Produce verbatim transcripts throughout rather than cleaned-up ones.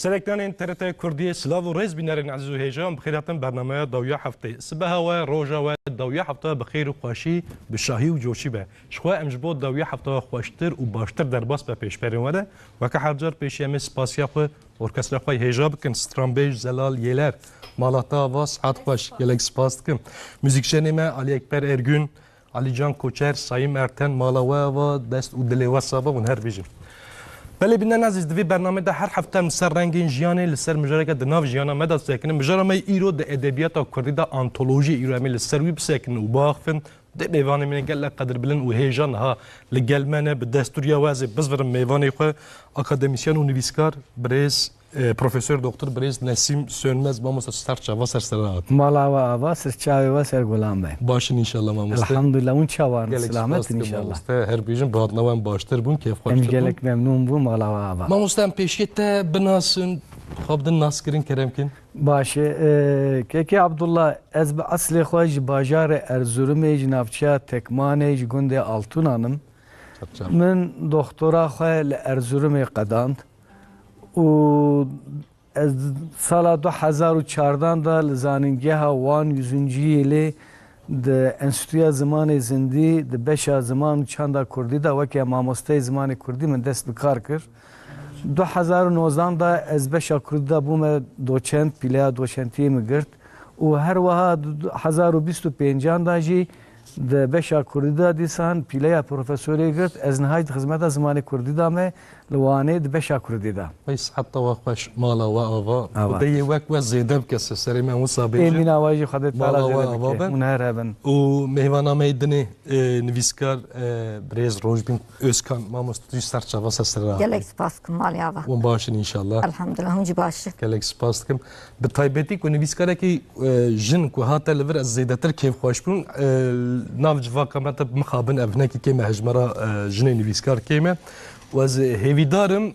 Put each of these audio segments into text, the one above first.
Serekdanên T R T Kurdiyê, silav û rêz bînerên ezîz û hêja, em bi xêr hatin bernameya dawiya heftê. Sibeha we, roja we, dawiya hefta bi xêr û xweşî, bi şahî û coşî be. Ji xwe em ji bo dawiya hefta xweştir û baştir derbas be pêşberên we de. Weke her car pêşî em ê spasiya xwe orkestra xwe hêja bikin. Stranbêj Zelal Yêler, mala te ava, sihet xweş, gelek spas dikim. Muzîkjenê me Alî Ekber Ergün, Alîcan Koçer, Sayîm Erten, mala we ava, dest û dilê we sava, hûn her bijîn. Belê bînerên ezîz, di vê bernamê de her hefte em li ser rengên jiyanê, li ser mijareke di nav jiyana me de sekinin. Mijara me îro di edebiyata kurdî de antolojî, îro em ê li ser wî bisekinin û biaxivin. Dê mêvanê me gelek qedirbilind û hêja niha li gel me ne, bi destûriya we ez ê bizvirim mêvanê xwe, akademîsyen û nivîskar birêz, e, Profesor Doktor Birêz Nesîm Sönmez, mamoste, ser çava ser sera hat. Mala we ava, ser çavê we ser gulan be. Baş in înşallah mamoste. Elhamdulillah, hûn çawa in? Gelek spas dikim mamoste. Her bijin bi hatina we em baştir bûn, kêfxweştir bûn. Em gelek memnûn bûn, mala we ava. Mamoste, em pêşiyê te binasin, xwe bidin naskirin, kerem kin. Baş e, e, Kekê Abdullah, ez bi eslê xwe ji bajarê Erzurumê, ji navçeya Tekmanê, ji gundê Altunan im. Min doktora xwe li Erzurumê qedand û ez sala du hezar û çardan de li Zanîngeha Wan Yüzüncü Yêlê di Enstitûya Zimanê Zindî, di beşa ziman û çanda kurdî de weke mamosteyê zimanê kurdî min dest bi kar kir. Du hezar û nozdan de ez beşa kurdî de bûme doçent, pîleya doçentiyê min girt û her wiha du hezar û bîst û pêncan de jî di beşa kurdî de dîsan pîleya profesorê girt. Ez niha jî di xizmeta zimanê kurdî de me li Wanê di beşa kurdî de. Wey siheta we xweş, mala we ava. Ava. Xwedê yê wek we zêde bike, se serê me wisa bêjin. Êmîn, awa jî Xwedê Teala zêde bike. Mala we ava be. Hûn her hebin. Û mêvana me yê dinê, e, nivîskar, e, birêz Rojbîn Özkan, mamoste, tu jî ser çava ser sera. Gelek spas kim, malê ava. Hûn baş in înşallah. Elhamdulillah, hûn jî baş in. Gelek spas dikim. Bi taybetî ku nivîskarekî, e, jin ku hate li vir ez zêdetir kêfxweş bûm, e, nav civaka me te mixabin ev hinekî kêm e hejmara, e, jinê nivîskar kêm e. Û ez hêvîdar im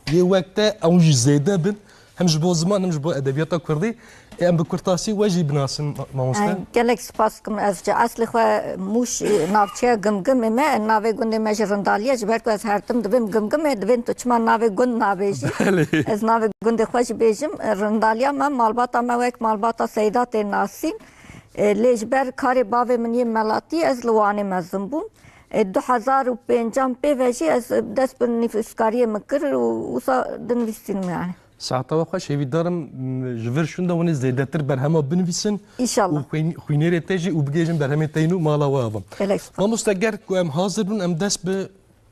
yê wek te ew jî zêde bin. Hem ji bo ziman hem ji bo edebiyata kurdî. Ê, em bi kurtasî we jî binasin, ma-, mamoste. Ay, gelek spas kim. Ez ji eslê xwe Mûş, e, navçeya Gimgimê me, navê gundê me jî Rindaliye. Ji ber ku ez her tim dibêm Gimgimê, dibên tu çima navê gund nabêjî? Belê. Ez navê gundê xwe jî bêjim. E, Rindaliya me, malbata me wek malbata Seyda tê nasîn. E, lê ji ber karê bavê min yê melatî ez li Wanê mezin bûm. E, du hezar û pêncan pê ve jî ez dest bi nivîskariyê min kir û wisa dinivîsînim yani. Saeta we xweş, hêvîdar im, m, ji vir şûnda hûn ê zêdetir berhema binivîsin. Înşallah. Û xwîn-, xwînerê te jî û bigihêjin berhemê te yîn û mala we ava. Gelek spas. Mamoste, ger ku em hazir bin, em dest bi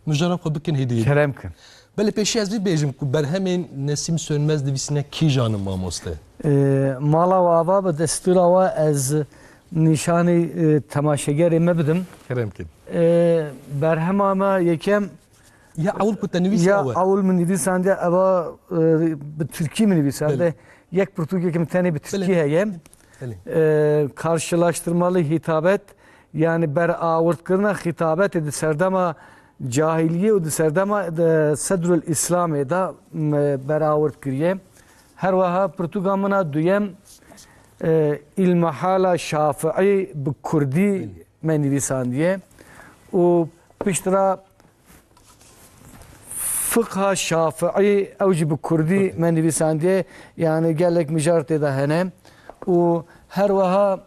mijara xwe bikin hêdî hêdî. Kerem kin. Belê pêşî ez vî bêjim ku berhemên Nesîm Sönmez nivîsîne kîjan in, mamoste? Ee, mala we ava, bi destûra we ez nîşanî, e, temaşegerê me bidim. Kerem kin. Ee, berhema me yekem Ya ewil ku te nivîsî ya ew e? Ewil min nivîsandiye, eva, e, bi tirkî min nivîsandiye. Belê. Yek pirtûkek min tenê bi tirkî Belê. heye. Belê. E, karşılaştırmalı hitabet, yani berawirdkirina xîtabetê di serdema cahiliyê û di serdema, e, Sedrul Îslamê de, m, berawird kiriye. Her wiha pirtûka min a duyem, e, Îlmihala Şafiî bi kurdî Belê. me nivîsandiye û piştre Fiqha Şafiî, ew jî bi kurdî me nivîsandiye, yani gelek mijar tê de hene. Û her wiha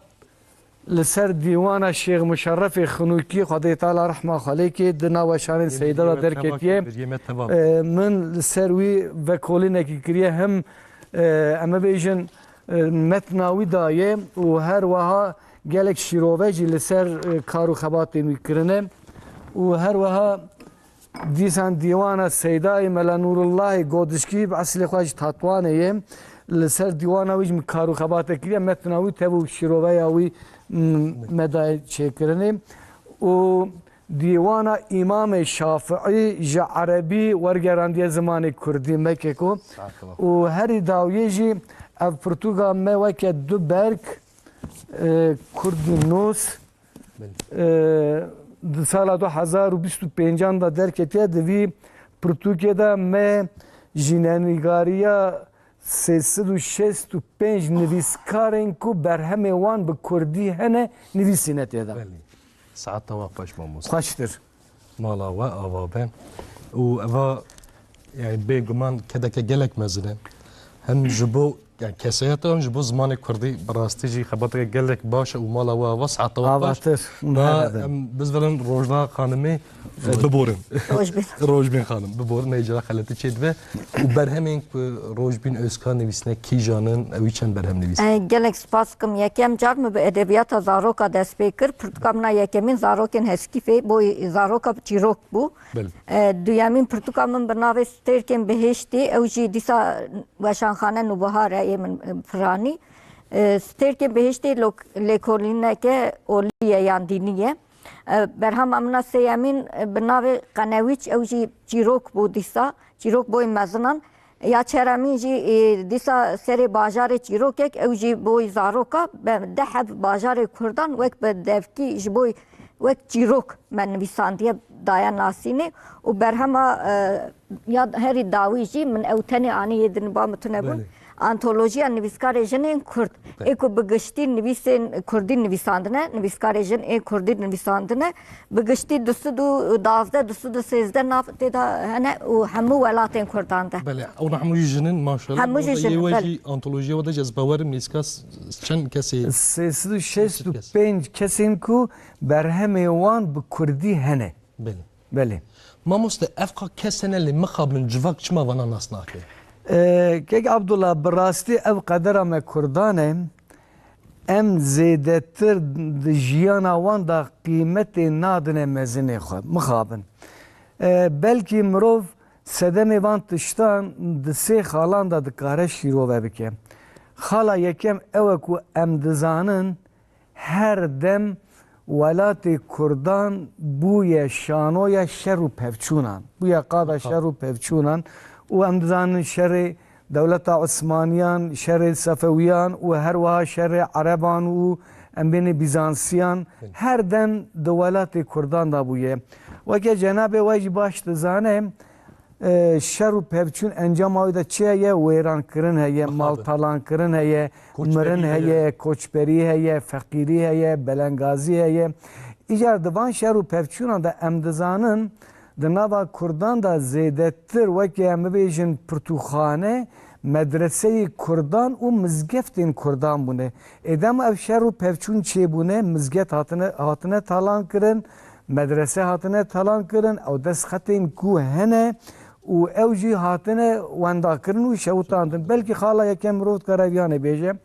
li ser dîwana Şêx Muşerrefê Xinûkî, Xwedê Teala rehma xwe lê kê, di nava şanên Seyda de derketiye. Yê me teva kir, yê me teva kir. Ee, min li ser wî vekolînekî kiriye, hem, e, em bibêjin, e, metna wî daye û her wiha gelek şîrove jî li ser, e, kar û xebatên wî kirine û her wiha dîsan dîwana Seydayê Mela Nûrullahê Godişkî bi eslê xwe ji Tatwanê ye. Li ser dîwana wî jî min kar û xebate kiriye, metna wî tev û şîroveya wî, m, me daye çêkirinê û Dîwana Îmamê Şafiî ji erebî wergerandiye zimanê kurdî, meke ku. Saxlama. Û herî dawiyê jî ev pirtûka me weke du berg, e, Kurdî nûs, Belê. e, di sala du hezar û bîst û pêncan de derketiye. Di vî pirtûkê de me jînenîgariya sê sed û şêst û pênc nivîskarên ku berhemê wan bi kurdî hene, nivîsîne tê de. Belê. Saeta we xweş, mamoste. Xweştir. Mala we ava be. Û eva, yani, bêguman kedeke gelek mezin e. Em ji bo, yani kesayeta em ji bo zimanê kurdî bi rastî jî xebateke gelek baş e û mala we ava saeta we baş. Avatir. Na, Merhaba. Em bizvelin Rojda Xanimê, e, biborin. Rojbîn. Rojbîn Xanim, biborin, me îcara xeletî çêdibe. Û berhemên ku Rojbîn Özkan nivîsine kîjan in, ew çend berhem nivîsine? E, gelek spas dikim. Yekem car min bi edebiyata zaroka dest pê kir. Pirtûka min a yekemîn Zarokên Heskîfê bo zaroka çîrok bû. Belê. E, duyemîn pirtûka min bi navê Stêrkên Bihiştî, ew jî dîsa Weşanxane Nûbihar e, yê min, e, piranî. E, Stêrkên Bihiştî lok-, lêkolîneke olî ye yan dînî ye. E, berhema min a sêyemîn, e, bi navê Qenewîç, ew jî çîrok bû dîsa, çîrok boy mezinan. Ya çeremîn jî, e, dîsa serê bajarê çîrokek, ew jî boy zaroka, be-, deh heb bajarê kurdan wek bi devkî ji boy wek çîrok me nivîsandiye, daye nasînê û berhema, e, ya herî dawî jî min ew tenê anî, yê din ba min tune bûn. Belê. Antolojiya nivîskarê jinên kurd. Belê. Ê ku bi giştî nivîsên kurdî nivîsandine, nivîskarê jin ê kurdî nivîsandine, bi giştî du sed û duwazdeh, du sed û sêzdeh nav tê de hene û hemû welatên kurdan de. Belê, ew hemû jî jin in, maşallah. Hemû jî jin in, belê. Yê we jî antolojiya we de ez bawerim nîska s-, çend kesê? Sê sed û şêst û pênc kesên ku berhemê wan bi kurdî hene. Belê. Belê. Mamoste, ev qa kes hene lê mixabin civak çima vana nas nake? Ee, Kek Abdullah, bi rastî ev qedera me kurdan e. Em zêdetir di jiyana wan de qîmetê nadine mezinê xwe. Mixabin. Ee, belkî mirov sedemê van tiştan di sê xalan de dikare şîrove bike. Xala yekem ew e ku em dizanin her dem welatê kurdan bûye şanoya şer û pevçûnan. Bûye qada şer û pevçûnan û em dizanin şerê dewleta Osmaniyan, şerê Sefewiyan û her wiha şerê Ereban û em bênê Bîzansiyan her dem di welatê kurdan de bûye. Weke cenabê we jî baş dizane, e, şer û pevçûn encama wê de çi heye? Wêrankirin heye, maltalankirin heye, mirin heye, koçberî heye, feqîrî heye, belengazî heye. Îcar di van şer û pevçûnan de em dizanin, di nava kurdan de zêdetir weke em bibêjin pirtûxane, medreseyê kurdan û mizgeftên kurdan bûne. Ê dema ev şer û pevçûn çêbûne, mizget hatine, hatine talan kirin, medrese hatine talan kirin, ew destxetên ku hene û ew jî hatine wendakirin û şewitandin. Belkî xala yekem mirov dikare viyanê bêje.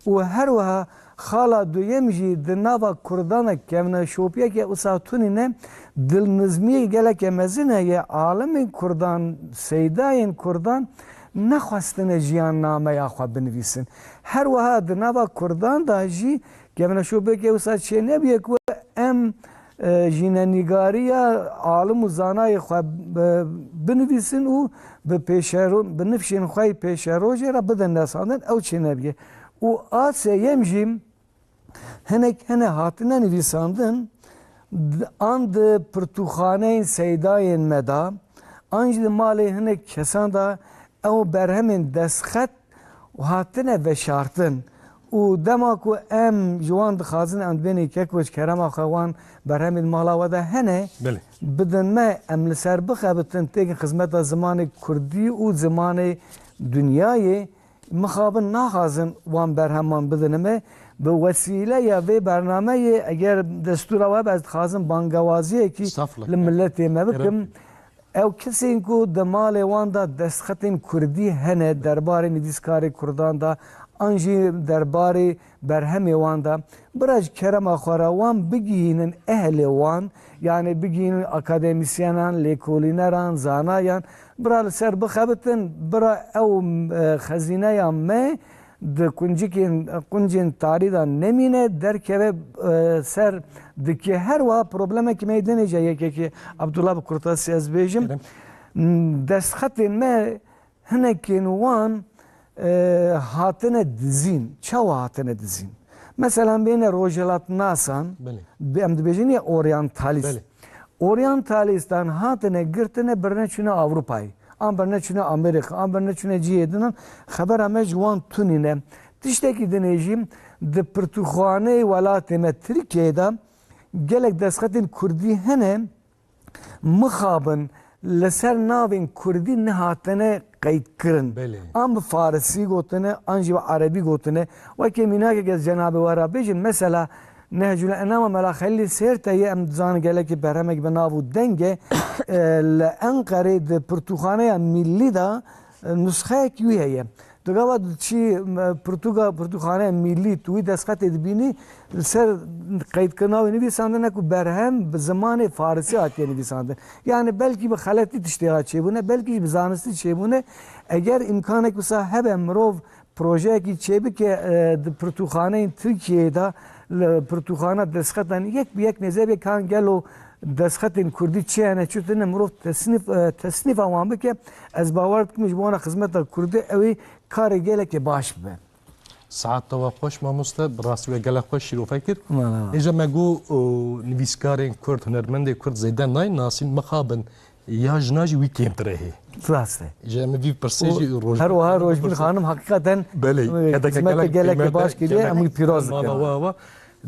Û her wiha xala duyem jî di nava kurdan de kevneşopiyeke wisa tunîne, dilnizmiyê geleke mezin heye, alimên kurdan, seydayên kurdan nexwestine jiyannameya xwe binivîsin. Her wiha di nava kurdan de jî kevneşopiyeke wisa çênebûye ku em e, jînenîgariya alim û zanayê xwe, e, binivîsin û bi pêşero-, bi nifşên xwe yê pêşerojê re bidin nesandin, ew çênebûye. Û a sêyem jî hinek hene hatine nivîsandin, d-, an di pirtûxaneyên seydayên me de, an jî di malê hinek kesan de ew berhemên destxet û hatine veşartin û dema ku em ji wan dixwazin em dibênê keko ji kerema xwe wan berhemên mala we de hene, Belê. bidin me, em li ser bixebitin, têkin xizmeta zimanê kurdî û zimanê dinyayê. Mixabin naxwazin wan berheman bidin me. Bi wesîleya vê bernameyê, eger destûra we be, ez dixwazim bangewaziyekî Estağfurullah. li miletê me bikim. Ew kesên ku di malê wan de destxetên kurdî hene derbarê nivîskarê kurdan de, an jî derbarê berhemê wan de, bira ji kerema xwe re wan bigihînin ehlê wan, yanî bigihînin akademîsyenan, lêkolîneran, zanayan, bira li ser bixebitin, bira ew, e, xezîneya me di kuncikên, quncên tarî de nemîne, derkeve, e, ser dikê. Her wiha problemekî me yê dinê je yekekî, Abdullah, bi kurtasî ez bêjim. Kerem. Destxetên me hinekên wan, e, hatine dizîn. Çawa hatine dizîn? Mesela bêne rojhilatnasan, Belê. bi-, em dibêjin ya oryantalîst. Belê. Oryantalîstan hatine girtine birine çûne Ewropayê. An birine çûne Amerîka, an birine çûne cihê dinan, xebera me ji wan tunîne. Tiştekî dinê jî di pirtûxaneyê welatê me Tirkiyeyê de gelek destxetên kurdî hene, mixabin li ser navên kurdî nehatine qeyd kirin. Belê. An bi farisî gotine, an jî bi erebî gotine. Wekî mînakek ez cenabê we re bêjim, mesela Nehcul Enama Mela Xelîlê Sêrteyê, em dizanin gelekî berhemek bi nav û deng e, e, li Enqerê di pirtûxaneya Millî de, e, nusxeyek wî heye. Tu gava diçî, e, pirtûka, pirtûxaneya Millî, tu wî destxetê dibînî, li ser qeydkirina wî nivîsandine ku berhem bi zimanê farisî hatiye nivîsandin. Yani belkî bi xeletî tiştê ha çêbûne, belkî jî bi zanistî çêbûne. Eger îmkanek wisa hebe, mirov projeyekî çêbike, e, di pirtûxaneyên Tirkiyeyê de, li pirtûxana destxetan yek bi yek nêzebê kan gelo destxetên kurdî çi hene, çi tune, mirov tesnîf, e, tesnîfa wan bike, ez bawer dikim ji bona xizmeta kurdî ew ê karê gelekê baş bibe. Saeta we xweş mamoste, bi rastî we gelek xweş şîrove kir. Mala. Êje me got, o, nivîskarên kurd, hunermendê kurd zêde nayên nasîn, mixabin ya jina jî wî kêmtir e hê. Rast e. Êje em vî pirsê jî roj her wiha Rojbîn xanim heqîqeten, belê, e, kedeke hizmete gelek gelekê qîmete, baş kiriye, em wî pîroz dikin. Mala we, we.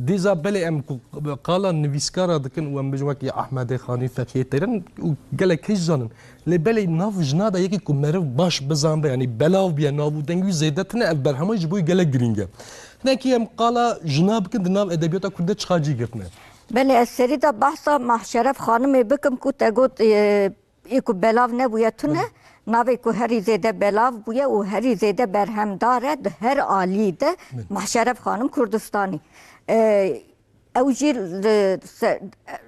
Dîza belê em ku qala nivîskara dikin û em bijin wekî Ehmedê Xanî, Fethiyê Teyran û gelek keç zanin. Lê belê nav jina de yekî ku meriv baş bizanbe, yanî belav biye, nav û dengî wî zêde tune, ev berhema ji bo wî gelek girîng e. Hinekî em qala jina bikin di nav edebiyata kurdî de çiqa cî girtine. Belê, ez serî de behsa Mahşeref Xanimê bikim ku te got, e, ê ku belav nebûye tune, navê ku herî zêde belav bûye û herî zêde berhemdar e di her alî de Mahşeref Xanim Kurdistanî. E, Ew jî li se-,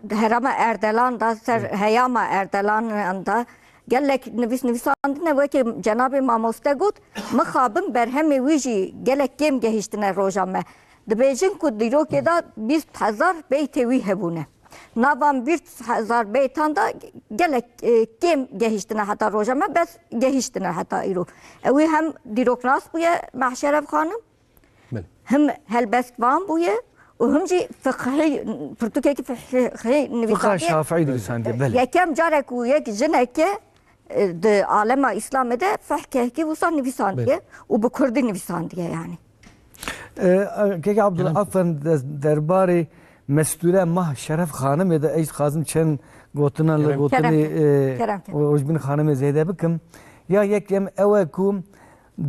herêma Erdelan de, ser heyama Erdelanan de gelek nivîs nivîsandine, wekî cenabê mamoste got, mixabin berhemê wî jî gelek kêm gehiştine roja me. Dibêjin ku dîrokê de bîst hezar beytê wî hebûne. Navan bîst hezar beytan de gelek, e, kêm gehiştine heta roja me, bes gehiştine heta îro. Ew ê hem dîroknas bûye Mehşeref Xanim, Belê. Him helbestvan bûye û him jî fiqhî, pirtûkekî fiqhî nivîsandiye. Fiqha Şafîî nivîsandiye, belê. Yekem carek û yek jineke, e, di alema Îslamê de fiqhekî wisa nivîsandiye Belê. û bi kurdî nivîsandiye yani. E, e, Kek Abdul Kerem. Afen de-, derbarê Mestûre Mah Şeref Xanimê de ez dixwazim çend gotinan li Kerem. gotinê, Kerem. e, Kerem, kerem. Rojbîn Xanimê zêde bikim. Ya yekem ew e ku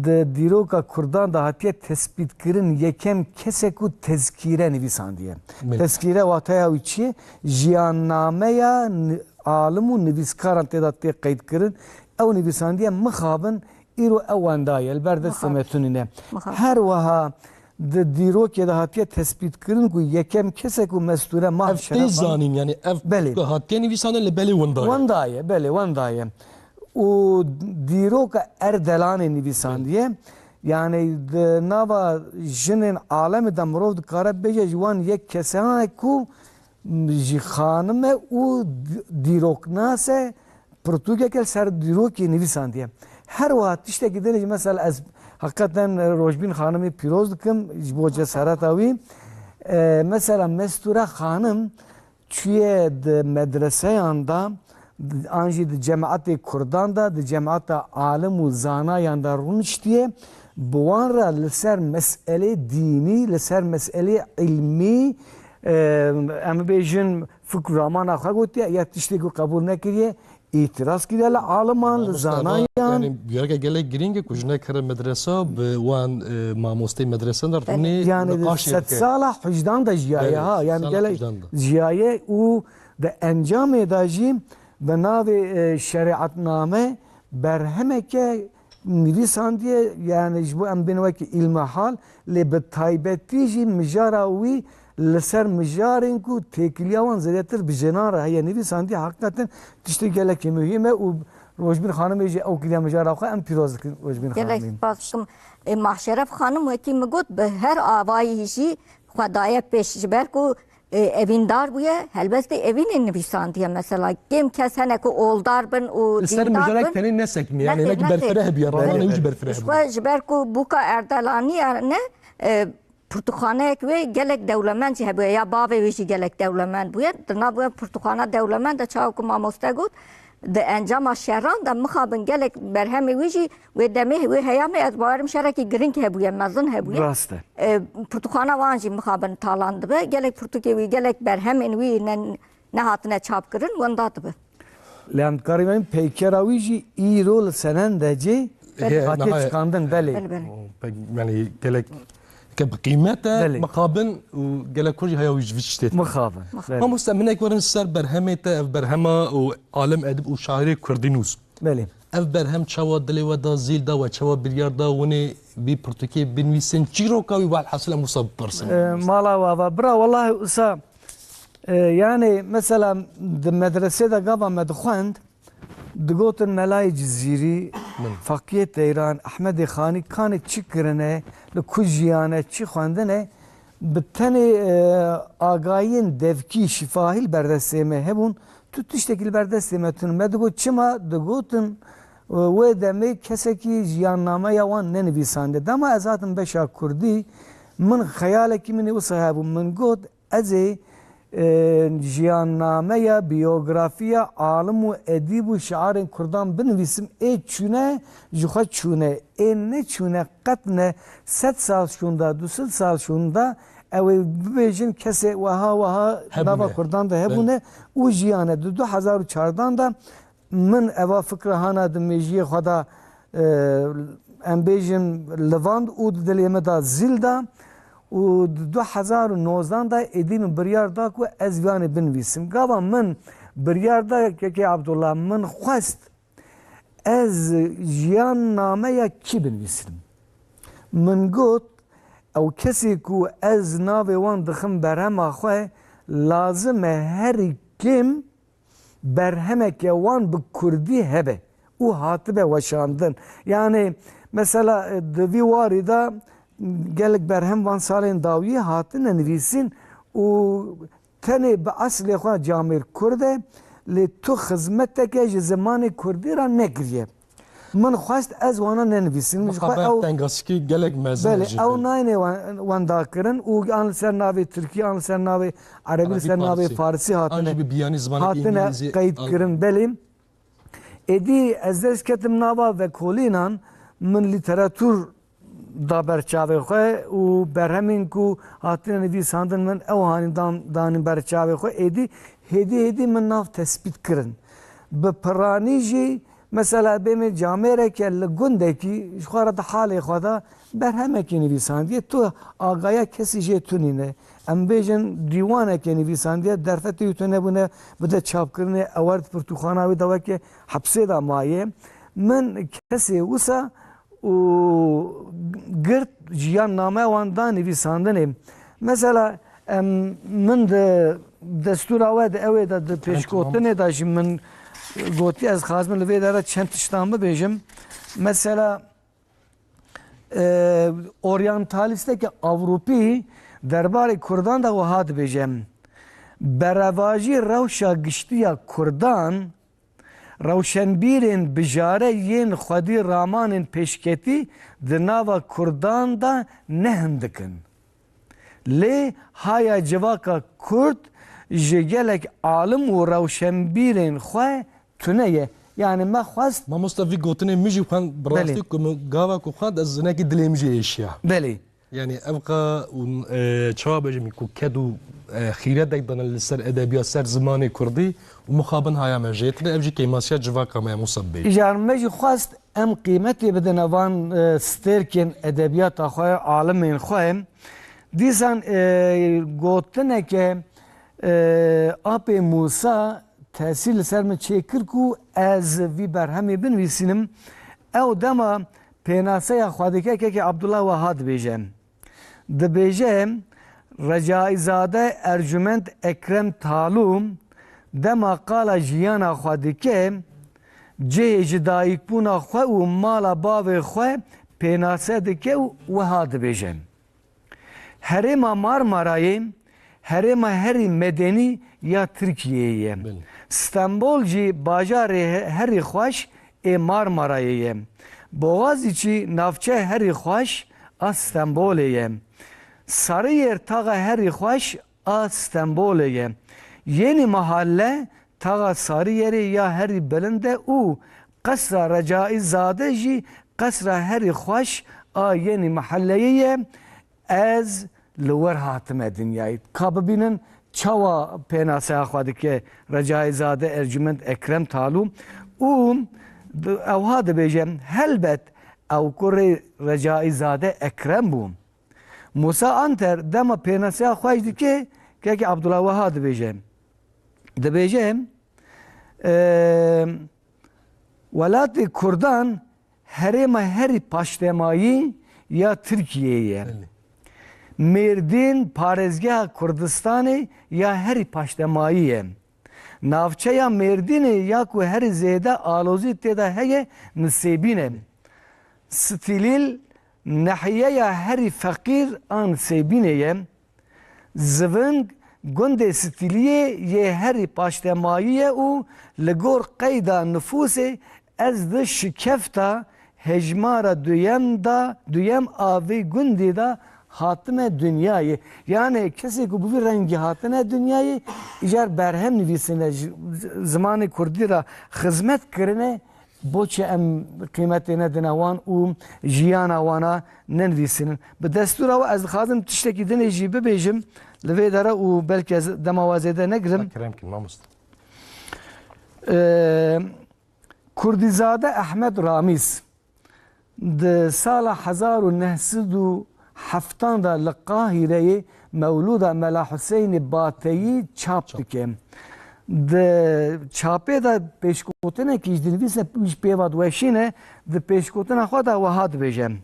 Di dîroka kurdan de hatiye tespîtkirin yekem kesek ku tezkîre nivîsandiye. Belê. Tezkîre wataya wî çi ye? Jiyannameya ni-, alim û nivîskaran tê de tê qeydkirin. Ew nivîsandiye mixabin îro ew wenda ye, li ber destê Mixabin. me tunîne. Mixabin. Her wiha di dîrokê de hatiye tespîtkirin ku yekem kesek ku Mestûre Mah Ev Şeref tê zanîn, yani ev Belê. ku hatiye nivîsandin li belê wenda ye. Wenda ye, belê, wenda ye. û dîroka Erdelanê nivîsandiye. Yani di nava jinên alemê de mirov dikare bêje ji wan yek kesanek ku jî xanim e û di-, dîroknas e, pirtûkeke li ser dîrokê nivîsandiye. Her wiha tiştekî din jî mesela ez heqîqeten Rojbîn Xanimê pîroz dikim ji bo cesareta wî. E, mesela Mestûre Xanim çûye di medreseyan de, di, an jî di cemaetê kurdan de, di cemaeta alim û zanayan de rûniştiye, bi wan re li ser meselê dînî, li ser meselê ilmî, e, em bibêjin fikr û ramana xwe gotiye, ya tiştê ku qebûl nekiriye, îtiraz kiriye li aliman, li Mamoste, zanayan. Yani bûyereke gelek girîng e ku jinek here medresa, bi wan, e, mamosteyê medresan de rûnê Yani niqaşê dike. Sedsala hicdan de jiyaye Belê, ha. Yani sedsala gelek hicdan de. jiyaye û di encamê de jî bi navê, e, şerîetname berhemeke nivîsandiye, yani ji bo em bên wekî îlmehal, lê bi taybetî jî mijara wî li ser mijarên ku têkiliya wan zêdetir bi jinan re heye nivîsandiye, heqîqeten tiştê gelekî muhîm e û Rojbîn Xanimê jî ew kiriye mijara xwe, em pîroz dikin Rojbîn Gelek Xanimê. spas dikim. E, Mahşeref Xanim wekî min got, bi her avayî jî xwe daye pêş, ji ber ku, e, evîndar bûye, helbestê evînê nivîsandiye mesela. Kêm kes hene ku oldar bin û Li ser dîndar mijarek bin. tenê nesekiniye, yani Nexêr, hinek nexêr. berfireh bûye, Belê, ramanê wî jî belê. berfireh bûye. Ji ber ku bûka Erdelanî ne, e, pirtûkxaneyek wê gelek dewlemend jî hebûye, ya bavê wê jî gelek dewlemend bûye. Di nav wê pirtûkxana dewlemend de çawa ku mamoste got, di encama şeran de mixabin gelek berhemê wî jî wê demê, wê heyamê ez bawerim şerekî girîng hebûye, mezin hebûye. Rast e. E, pirtûkxana wan jî mixabin talan dibe. Gelek pirtûkê wî, gelek berhemên wî ne, nehatine çapkirin, wenda dibe. Lê em dikarî bêjin peykera wî jî îro li Senendecê Heye, hatiye niha- çıkandin, belê. Belê, belê. O, pek, yani gelek ke bi qîmet e, Belê. Mixabin û gelek kur jî heya wî ji vî tiştê. Mixabin. Belê. Mamoste, minek werin ser berhemê te, ev berhema û alim edib û şairê kurdî nûs. Belê. Ev berhem çawa dilê we da zîl da, we çawa biryar da winê vî pirtûkê binivîsin? Çîroka wî, welhasil em wisa bipirsin. E, mala we ava. Bira, welahi wisa, e, yani mesela di medresê de gava me dixwend, digotin Melayê Cizîrî, Min. Feqiyê Teyran, Ehmedê Xanî, kanê çi kirine, li ku jiyane, çi xwendine, bi tenê, e, agahiyên devkî, şifahî li ber destê me hebûn, tu tiştekî li ber destê me tune. Me digot, çima? Digotin, e, wê demê kesekî jiyannameya wan nenivîsandiye. Dema ez hatim beşa kurdî, min xeyalekî min ê wisa hebû. Min got, ez ê, e, jiyannameya, biyografiya alim û edîb û şairên kurdan binivîsim, ê çûne ji xwe çûne, ê neçûne qet ne, sed sal şûnda, du sed sal şûnda, ew ê bibêjin kesê weha weha Hebûne. Nava kurdan de hebûne Belê. Û jiyane. Di du hezar û çardan de min eva fikra hana di mêjiyê xwe de, e, em bêjin, livand û di dilê min de zîl da û di du hezar û nozdan de êdî min biryar da ku ez viyanê binivîsim. Gava min biryar da kekê Abdullah, min xwest ez jiyan nameya kî binivîsim. Min got, ew kesê ku ez navê wan dixim berhema xwe, lazim e herî kêm berhemeke wan bi kurdî hebe û hatibe weşandin. Yani mesela, e, di vî warî de gelek berhem van salên dawiyê hatine nivîsîn û tenê bi eslê xwe camêr kurd e, lê tu xizmeteke ji zimanê kurdî re nekiriye. Min xwest ez wana nenivîsim. Ji xwe Mixabin ew tengasikî gelek mezin Belê, e jî ew belê. Nayne wen- wendakirin û an li ser navê tirkî, an li ser navê erebî, li Erebî, ser navê farsî. Farsî An hatine, jî bi biyanî zimanekî hatine îngilîzî qeyd al- kirin. Belê. Êdî ez dest ketim nava vekolînan, min lîteratûr da ber çavê xwe û berhemên ku hatine nivîsandin min ew hanî dan, danîn ber çavê xwe. Êdî hêdî hêdî min nav tespît kirin. Bi piranî jî mesela bêmê camêreke li gundekî ji xwe re di halê xwe de berhemekî nivîsandiye. Tu agaya kesî jê tunîne. Em bêjin dîwaneke nivîsandiye, derfetê wî tune bûne bide çapkirinê, ew wer di pirtûkxana wî de weke hepsê de maye. Min kesê wisa û girt jiyan name wan da nivîsandinê. Mesela, em, min di destûra we de, ew ê de, di pêşgotinê de jî min gotiye, ez xwazim li vê dere çend tiştan bibêjim. Mesela, e, oryantalîsteke Ewropî derbarê Kurdan de wiha dibêje, berevajî rewşa giştî ya Kurdan, rewşenbîrên bijare yên xwedî ramanên pêşketî di nava Kurdan de ne hindik in. Lê haya civaka Kurd ji gelek alim û rewşenbîrên xwe tune ye. Yani me xwest Mamoste, vî gotinê min jî xwend, bi Belê. Rastî ku min gava ku xwend, ez hinekî dilê min jî êşiya. Belê. Yani ev qa û, e, çawa bêjim, ku ked û, e, xîretek dane li ser edebiyat, ser zimanê kurdî û mixabin haya me jêtine, ev jî kêmasiya civaka me ye, Musa bey. Îcar me jî xwest em qîmetê bidine van, e, stêrkên edebiyata xwe, alimên xwe. Dîsan, e, gotineke, e, apê Musa tesîr li ser min çêkir ku ez vî berhemê binivîsînim. Ew dema pênaseya xwe dike, kekê Abdullah wiha dibêje. Dibêje, Recaîzade Ercumend Ekrem Talû dema qala jiyana xwe dike, cihê ji dayikbûna xwe û mala bavê xwe pênase dike û wiha dibêje, Herêma Marmarayê herêma herî medenî ya Tirkiyeyê ye. Belê. Stenbol jî bajarê he-, herî xweş ê Marmarayê ye. Boğaziçi navçe herî xweş a Stenbolê ye. Sarıyer taxa herî xweş a Stenbolê ye. Yeni Mahalle taxa Sarıyerê ya herî bilind e û Qesra Recaîzade jî qesra herî xweş a Yeni Mahalleyê ye. Ez li wir hatime dinyayê. Ka bibînin çawa pênaseya xwe dike Recaîzade Ercûmend Ekrem Talû û di-, ewha dibêje, helbet ew kurê Recaîzade Ekrem bû. Musa Anter dema pênaseya xwe jî dike, kekê Abdullah wiha dibêje. Dibêje, e, welatê Kurdan herêma herî paştemayî ya Tirkiyeyê ye. Belê. Mêrdîn parêzgeha Kurdistanê ya herî paştemayî ye. Navçeya Mêrdînê ya ku herî zêde alozî tê de heye, Nisêbîn e. Stîlîl nehiyeya herî feqîr a Nisêbînê ye. Ziving gundê Stîliyê yê herî paştemayî ye û li gor qeyda nifûsê ez di şikefta hejmara duyem da, duyem a vê gundê de hatime dinyayê. Yani kesê ku bi vî rengî hatine dinyayê, îcar berhem nivîsine, ji, zimanê kurdî re xizmet kirine, boçi em qîmetê nedine wan û jiyana wana nenivîsînin? Bi destûra we ez dixwazim tiştekî dinê jî bibêjim li vê dere û belkî ez dema we zêde negirim. Kerem kin, mamoste. Ee, Kurdîzade Ehmed Ramîz di sala hezar û neh sed û heftan de li Qahîreyê mewlûda Mela Huseynê Bateyî çap dike. Di çapê de pêşgotinekî ji dinivîse ji pêva diweşîne, di pêşgotina xwe de wiha dibêje.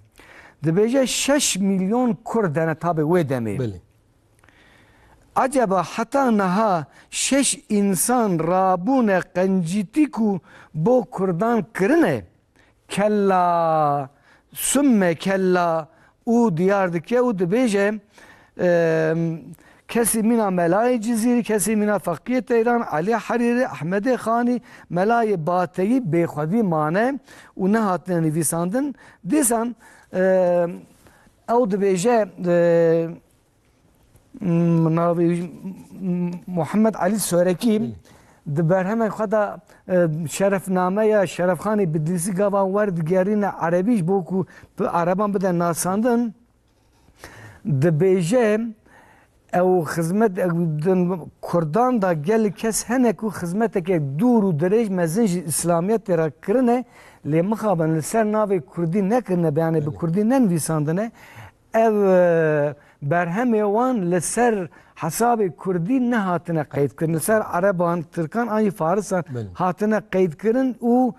Dibêje şeş milyon Kurd hene tabê wê demê. Belê. Acaba heta niha şeş însan rabûne qencîtî ku bo Kurdan kirine? Kella, summe kella û diyar dike û dibêje, em, kesî mîna Melayê Cizîrî, kesî mîna Feqiyê Teyran, Elî Herîrî, Ehmedê Xanî, Melayê Bateyî bêxwedî mane û nehatine nivîsandin. Dîsan, em, ew dibêje, e, M-, navê wî M-, Muhammed Elî Sorekî di berhemên xwe de, e, şerefnameya Şerefxanê Bidlîsî gava wer digerîne erebî ji bo ku bi ereban bide nasandin, dibêje, ew xizmet, ew din Kurdan da gelek kes hene ku xizmeteke dûr û dirêj mezin ji Îslamiyetê re kirine, lê mixabin li ser navê Kurdî nekirine, beyanê bi Kurdî nenivîsandine. Ev, e, berhemê wan li ser hesabê Kurdî nehatine qeydkirin. Li ser Ereban, Tirkan an jî Farisan Belê. hatine qeydkirin û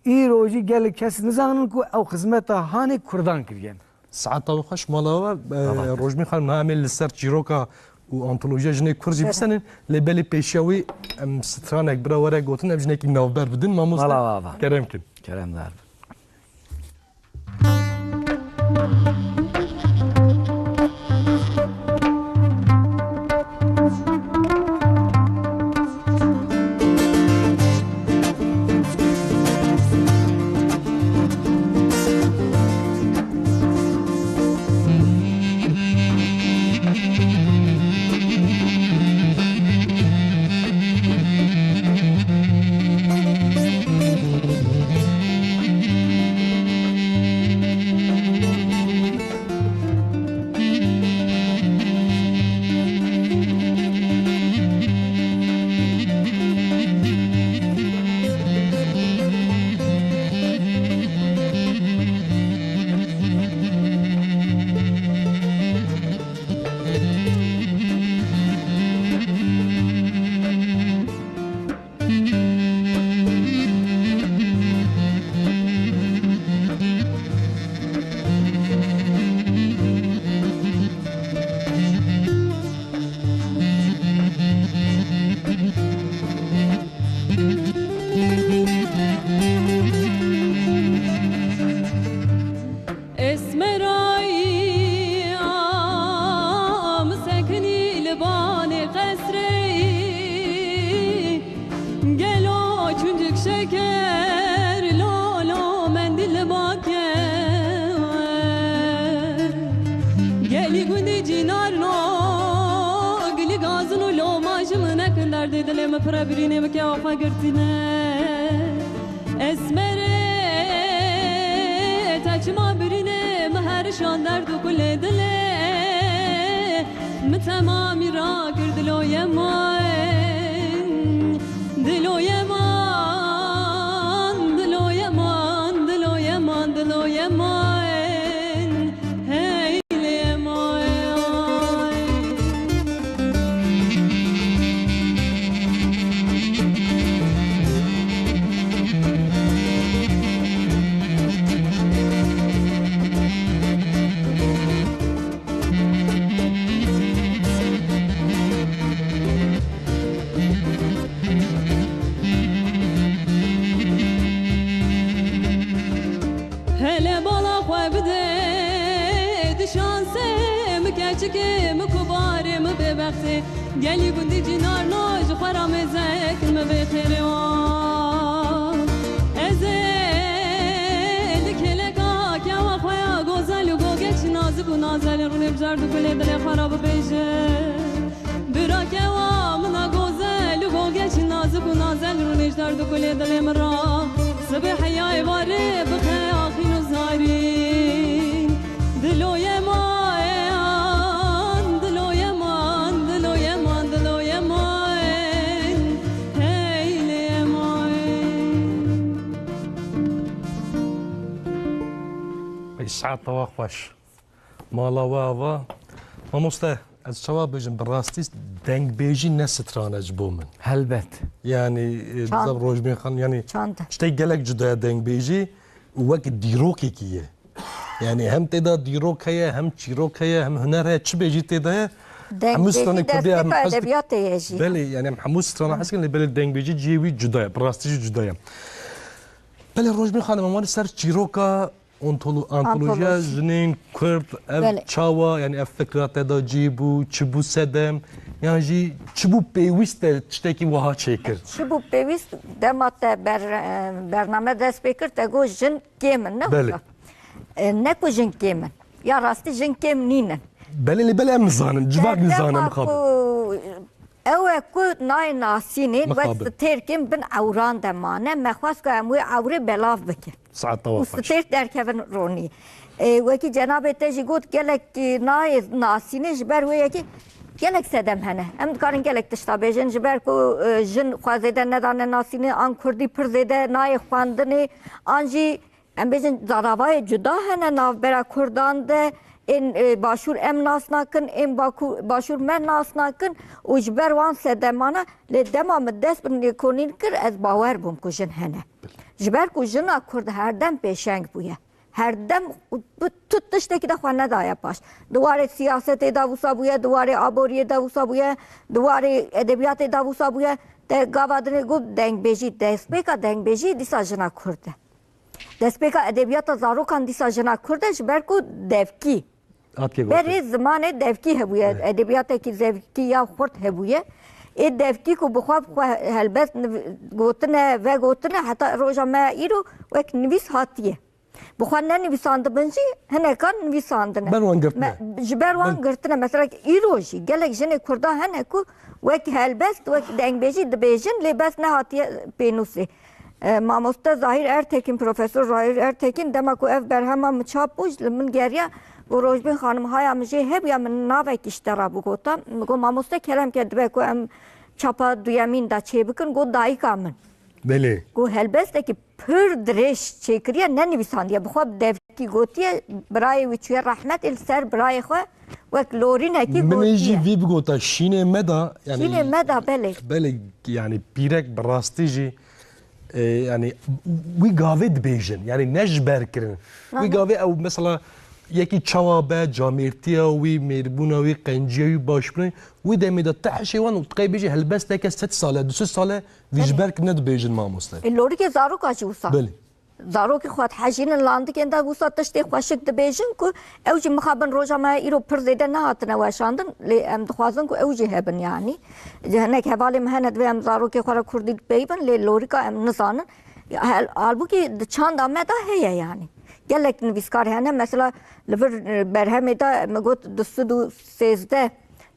îro jî gelek kes nizanin ku ew xizmeta hanê Kurdan kiriye. Saeta we xweş, mala we, e, Rojmîn xanim, niha em ê li ser çîroka û antolojiya jinê Kurd jî bisenin, lê belê pêşiya wî em stranek bira were gotin, em jinekî navber bidin, mamoste. Mala we ava. Kerem kin. Keremdar bin. Esmerayî am sekinî li banê qesrê, gelo çuncik şeker lolo mendil make. Gelî gundî cînar no, gilî gazin û loma ji min nekin derdê dilê min pire birînê min kewa xwe girtîne. Esmerê, te çima birînê min herişan derd û kulê dilê. Min temamî rakir diloye man, diloye man, diloye man, diloye man, diloye man. Hey lê man. Hele bala xwe bide di şansê, mi keçikê, mi kubarê, mi bêbextê. Gelî gundî cînarno ji xwe ra mêze kin, mi bê xêrê wan. Ez ê li kêleka kewa xwe ya gozel û gogeç nazik û nazel rûnê bijar du kulê dilê xwe ra bibêje. Bira kewa min a gozel û gogeç nazik û nazel rûnê ji dar du kulê dilê min ra. Sibê heya êvarê bixe axîn û zarîn. Diloye man, diloye man, diloye man, diloye man. Hey lê man. Ey saet tewa xweş. Mala we ava. Mamoste, ez çawa bêjim, bi rastî dengbêjî ne stran e ji bo min. Helbet. Yanî, e, Çand. Bizaf Rojbîn Xan, yanî Çand. Tiştek gelek cuda ye dengbêjî û wek dîrokekî ye. Yanî hem tê de dîrok heye, hem çîrok heye, hem huner heye, çi bêjî tê de ye. Hemû stranê Kurdî ya em hez dikin. Edebiyatê ye jî. Belê, yanî em hemû strana hez dikin, lê belê dengbêjî cihê wî cuda ye, bi rastî jî cuda ye. Belê Rojbîn Xanim, em wan ser çîroka Ontolo-, antolojiya Antoloji. Jinên Kurd, ev Belê. Çawa, yani ev fikra te da cî bû, çi bû sedem, yan jî çi bû pêwîst te tiştekî wiha çêkir? Çi bû pêwîst, dema te ber-, e, bername dest pê kir, te got jin kêm in, ne Belê. Wisa? E, ne ku jin kêm in. Ya rastî jin kêm nînin. Belê, lê belê em nizanin, civak Te nizanin dema mixabin. Ku Ew e ku nayê nasînên wek Mixabin. Stêrkên bin ewran de mane, me xwest ku em wê ewrê belav bikin. Saet tewa Û xweş. Stêrk derkevin ronî. Ê, wekî cenabê te jî got, gelek, e, nayê nasînê ji ber wê yekê gelek sedem hene. Em dikarin gelek tişta bêjin, ji ber ku, e, jin xwe zêde nedane nasînê, an kurdî pir zêde nayê xwendinê, an jî Em bêjin zaravayê cuda hene navbera Kurdan de, ên, e, Başûr em nas nakin, ên Baku-, Başûr me nas nakin û ji ber wan sedemana, lê dema min dest bi lêkolîn kir, ez bawer bûm ku jin hene. Ji ber ku jina Kurd herdem pêşeng bûye. Herdem û bi tu tiştekî de xwe nedaye paş. Di warê siyasetê de wisa bûye, di warê aboriyê de wisa bûye, di warê edebiyatê de wisa bûye. Te gava dinê got dengbêjî, destpêka dengbêjî dîsa jina Kurd e. Destpêka edebiyata zarokan dîsa jina Kurd e, ji ber ku devkî. Hatiye gotin. Berê zimanê devkî hebûye, Evet. Edebiyatekî devkî ya xurt hebûye. Ê devkî ku bi xwe, bi xwe helbest niv-, gotine, vegotine, heta roja me îro wek nivîs hatiye. Bi xwe ne nivîsandibin jî, hinekan nivîsandine. Ber wan girtine. Me, ji ber wan Ber- girtine. Mesela îro jî gelek jinê Kurda hene ku wek helbest, wek dengbêjî dibêjin, lê bes nehatiye pênûsê. E, mamoste Zahîr Ertekin, Profesor Zahîr Ertekin, dema ku ev berhema min çap bû, ji li min geriya, got, Rojbîn Xanim, haya min jê hebûya min navekî ji te re bigota. Min got, mamoste, kerem ke dibe ku em çapa duyemîn de çêbikin, got, dayika min. Belê. Got, helbestekî pir dirêj çêkiriye, nenivîsandiye. Bi xwe bi devkî gotiye, birayê wî çûye rehmetê, li ser birayê xwe wek lorînekî gotiye. Min ê jî vî bigota, şînê me da, yani Şînê me da, belê. Belê, yani pîrek bi rastî jî E, yani wî gavê dibêjin. Yani ne ji ber kirin. Wî gavê ew mesela yekî çawa be, camêrtiya wî, mêrbûna wî, qenciya wî, başbûnê, wî demê de te hişê wan û tu qey bêjî helbesteke sed sale, du sed sale vî ji ber kirine dibêjin mamoste. E, lorikê zaroka jî wisa. Belê. Zarokê xwe dihejînin landikên de wisa tiştê xweşik dibêjin ku ew jî mixabin roja me îro pir zêde nehatine weşandin, lê em dixwazin ku ew jî hebin yanî. Hinek hevalê me hene divê em zarokê xwe re kurdî peyivin, lê lorîka em nizanin. Hel-, halbûkî di çanda me de heye yanî. Gelek nivîskar hene, mesela li vir, e, berhemê de min got du sed û sêzdeh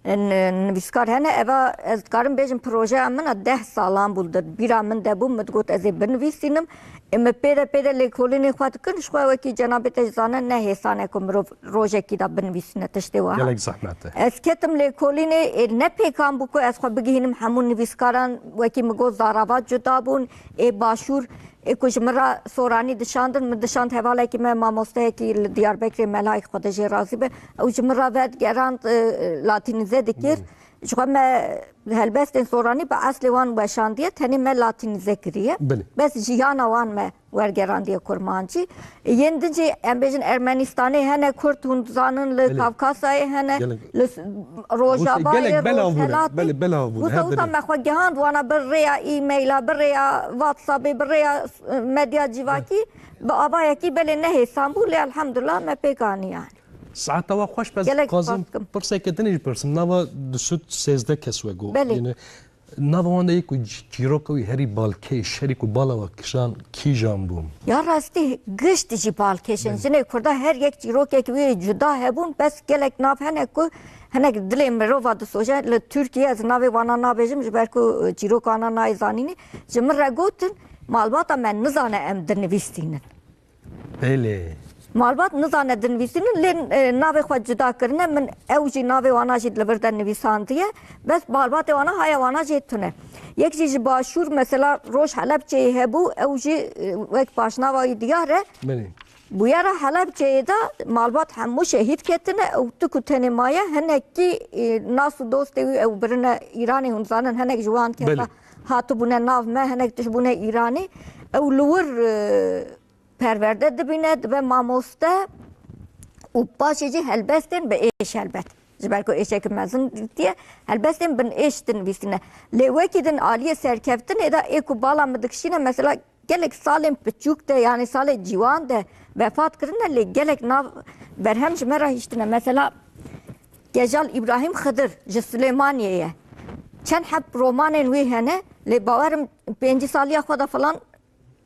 N-, nivîskar hene, eva ez dikarim bêjim projeya min a deh salan bû, di bîra min de bû, min digot ez ê binivîsînim. Ê, me pê de pê de lêkolînê xwe dikin, ji xwe wekî cenabê te jî zane, ne hêsan e ku mirov rojekî de binivîsîne tiştê wiha. Gelek zehmet e. Ez ketim lêkolînê, ê, ne pêkan bû ku ez xwe bigihînim hemû nivîskaran, wekî min got zarava cuda bûn, ê başûr, ê ku ji min re soranî dişandin, min dişand hevalekî me, mamosteyekî li Diyarbekirê, Melayek, Xwedê jê razî be, ew ji min re vedigerand, e, latînîze dikir. Ji xwe me helbestên soranî bi eslê wan weşandiye, tenê me latînîze kiriye. Belê. Bes jiyana wan me wergerandiye kurmancî. Yên din jî, em bêjin, Ermenistanê hene, Kurd hûn dizanin, li Belê. Kavkasayê hene, Gelek. Li s-, Rojavayê, Rojhelat, belê, belav bûn, wisa, her wisa dilê. Me xwe gihand wana bi rêya e-maila, bi rêya WhatsAppê, bi rêya, e, medya civakî, bi avayekî belê ne hêsan bû, lê elhamdulillah me pêk anî yani. Saeta we xweş, ez Gelek dixwazim spas dikim. Pirseke din jî pirsim. Nava du sed sêzdeh kes we got. Belê. Yani, nava wan de yê ku çîroka wî herî balkêş, herî ku bala we kişan, kîjan bûn? Ya rastî, gişt jî balkêş in. Belê. Jinê Kurda her yek çîrokek wî cuda hebûn, bes gelek nav hene ku hinek dilê mirova disoje. Li Tirkiye ez navê wana nabêjim, ji ber ku, e, çîroka wana nayê zanînî. Ji min re gotin, malbata me nizane em dinivîsînin. Belê. Malbat nizane dinivîsînin, lê, e, navê xwe cuda kirine. Min ew jî navê wana jî li vir de nivîsandiye. Bes malbatê wana haya wana jê tune. Yek jî ji başûr, mesela Roj Helebçeyê hebû, ew jî, e, wek paşnava wî diyar e. Belê. Bûyera Helebçeyê de malbat hemû şehîd ketine, ew tu ku tenê maye, hinekî, e, nas û dostê wî ew birine Îranê, hûn zanin, hinek ji wan kesa Belê. Hatibûne nav me, hinek tişt bûne Îranê. Ew li wir, e, perwerde dibîne, dibe mamoste û paşê jî helbestên bi êş helbet. Ji ber ku êşeke mezin dîtiye, helbestên bin êş dinivîsîne. Lê wekî din aliyê serkeftinê de ê ku bala min dikişîne, mesela gelek salên piçûk de, yanî salê ciwan de vefat kirine, lê gelek nav berhem ji me re hiştine. Mesela Gejal Îbrahîm Xidir ji Silêmaniyê ye. Çend heb romanên wî hene, lê bawerim pêncî saliya xwe de filan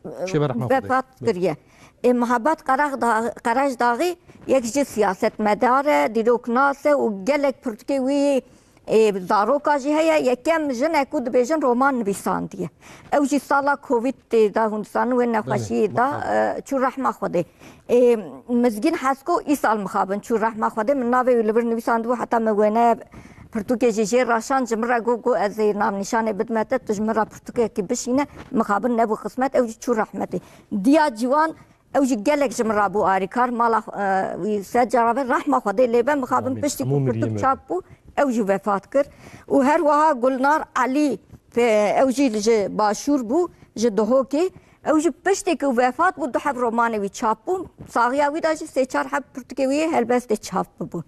Şêve rehma Xwedê. Vefat kiriye. Ê, Muhabbet Qaraxda-, Qaraşdaxî yek ji siyasetmedar e, dîroknas e û gelek pirtûkê wî, ê, zaroka jî heye. Yekem jin e ku dibêjin roman nivîsandiye. Ew jî sala Covidê de hûn dizanin wê Belê, nexweşiyê de, mixabin. E, çû rehma Xwedê. Ê, Mizgîn Hesko îsal mixabin çû rehma Xwedê. Min navê wî li vir nivîsandibû, heta min wêne pirtûkê jî jê raşand, ji min re got, got, "Ez ê navnîşanê bidime te, tu ji min re pirtûkekî bişîne." Mixabin nebû xismet, ew jî çû rehmetê. Diya Ciwan, ew jî gelek ji min re bû arîkar, mala, e, wî sed cara ve rehma Xwedê lê be. Mixabin Amîn. Piştî ku Hemû miriyê pirtûk me. Çap bû, ew jî vefat kir. Û her wiha Gulnar Elî, fe-, ew jî ji Başûr bû, ji Duhokê. Ew jî piştî ku wefat bû, du heb romanê wî çap bûn. Saxiya wî de jî sê çar heb pirtûkê wî yê helbestê çap bibûn.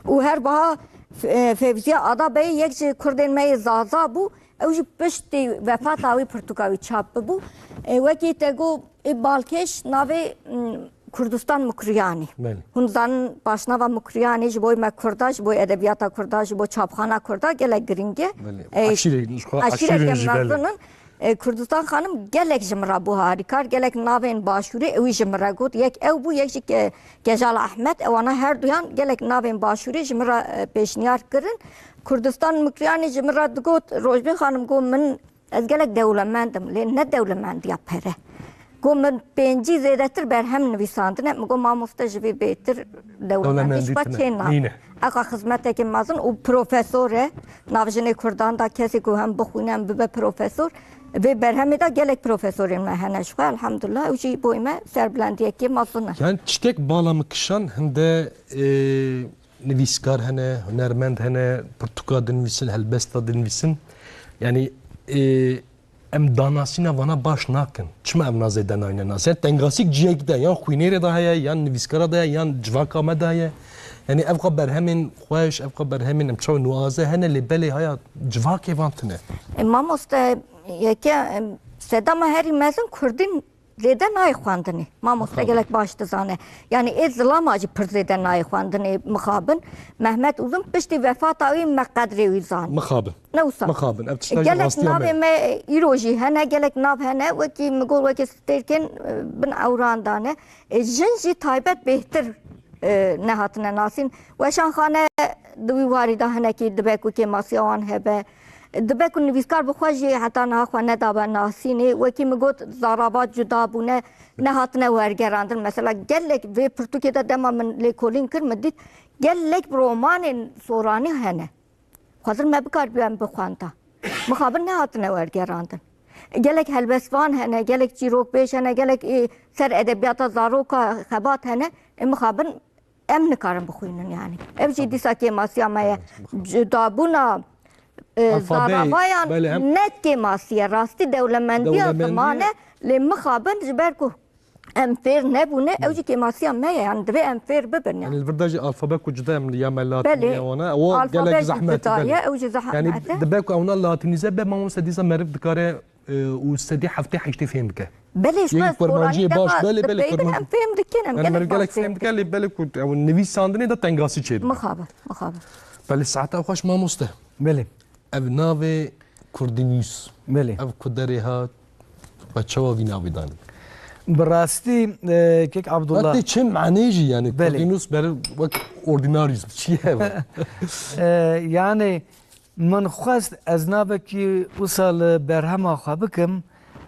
Û her wiha F-, e, Fevziya Adabeyê, yek ji kurdên me yê Zaza bû. Ew jî piştî wefata wî pirtûka wî çap bibû. E, wekî te got, ê balkêş navê, m, Kurdistan Mukriyanî. Belê. Hûn zanin paşnava Mukriyanî ji bo me Kurda, ji bo edebiyata Kurda, ji bo çapxana Kurda gelek girîng e. Belê. E, Eşîrê, ji xwe eşîreke eşîrê jî belê. Mezin in. E, Kurdistan Xanim gelek ji min re bû harîkar, gelek navên başûrê ewî ji min re got. Yek ew bû, yek jî Ke-, Kejal Ahmet, ewana her duyan gelek navên başûrê ji min re, e, pêşniyar kirin. Kurdistan Mukriyanî ji min re digot, Rojbîn Xanim, got, min, ez gelek dewlemend im, lê ne dewlemendiya pere. Got, min pêncî zêdetir berhem nivîsandine. Min got, mamoste, ji vê bêtir dewlemendî Dewlemendî ji xwe tune. Çê nîne. Eqa xizmetekî mezin û profesor e. Nav jinê Kurdan de kesê ku hem bixwîne hem bibe profesor. Vê berhemê de gelek profesorên me hene ji xwe, elhamdulillah, ew jî boyê me serbilendiyekê mezin e. Yani tiştek bala min kişan hinde, e, nivîskar hene, hunermend hene, pirtûka dinivîsin, helbesta dinivîsin. Yani, e, em danasîna vana baş nakin. Çima ev na zêde nayne nas? Yani tengasîk ciyekî de, yan xwînerê de heye, yan nivîskara de heye, yan civaka me de heye. Yani ev xwe berhemên xweş, ev xwe berhemên em çawa nuaze hene, lê belê haya civakê van tune. E, mamoste, yeke, em, sedema herî mezin kurdîn zêde nayê xwendinê. Mamoste Mixabin. Gelek baş dizane. Yani ê zilama jî pir zêde nayê xwendinê mixabin. Mehmet Uzun piştî vefata wî me qedrê wî zanî. Mixabin. Ne wisa. Mixabin. Ev tişta jî Gelek rastiya me navê ye. Me îro jî hene, gelek nav hene. Wekî min got, wekî stêrkên, e, bin ewran dane. E, jin jî taybet bêhtir e, nehatine nasîn. Weşanxane di wî warî de hinekî dibe ku kêmasiya wan hebe. Dibe ku nivîskar bi xwe jî heta niha xwe nedabe nasînê. Wekî min got, zarabat cuda bûne, nehatine wergerandin. Mesela gelek vê pirtûkê de dema min lêkolîn kir, min dît gelek romanên soranî hene. Xwezir me bikaribû em bixwenda. Mixabin nehatine wergerandin. Gelek helbestvan hene, gelek çîrokbêj hene, gelek, ê, ser edebiyata zaroka xebat hene. Ê, mixabin em nikarin bixwînin yani. Ev jî dîsa kêmasiya me ye. Cudabûna, e, Alfabe, zarabayan belê, em ne kêmasiye, rastî dewlemendiya Dewlemendiye. Ziman e, lê mixabin ji ber ku em fêr nebûne, ew jî kêmasiya me ye, yani divê em fêr bibin yani. Yani li vir de jî alfabe ku cuda em ya me latînî Belê. ya wana, o Alfabe gelek jî zehmetî cuda belê. ye, ew jî Yani zehmet e. dibe ku ewna latînîze be, mamoste dîsa meriv dikare, e, û sedî heftê heştê fêm bike. Belê, ji Yek me kurmanciyê soranî baş dema belê, belê dibeytin kurmancî. em fêm dikin, em Yani gelek meriv gelek baş fêm fêm dike, dikin. lê belê ku ew nivîsandinê de tengasî çê dibe. Mixabin, mixabin. Belê saeta xweş mamoste. Belê. Ev navê Kurdî News. Belê. Ev ku derê hat, we çawa vî navê danî? Bi rastî, e, kek Abdullah. Hatê çi manê jî yani Belê. Kurdî News ber wek ordinarius çi ye? E, yani min xwest ez navekî wisa li berhema xwe bikim,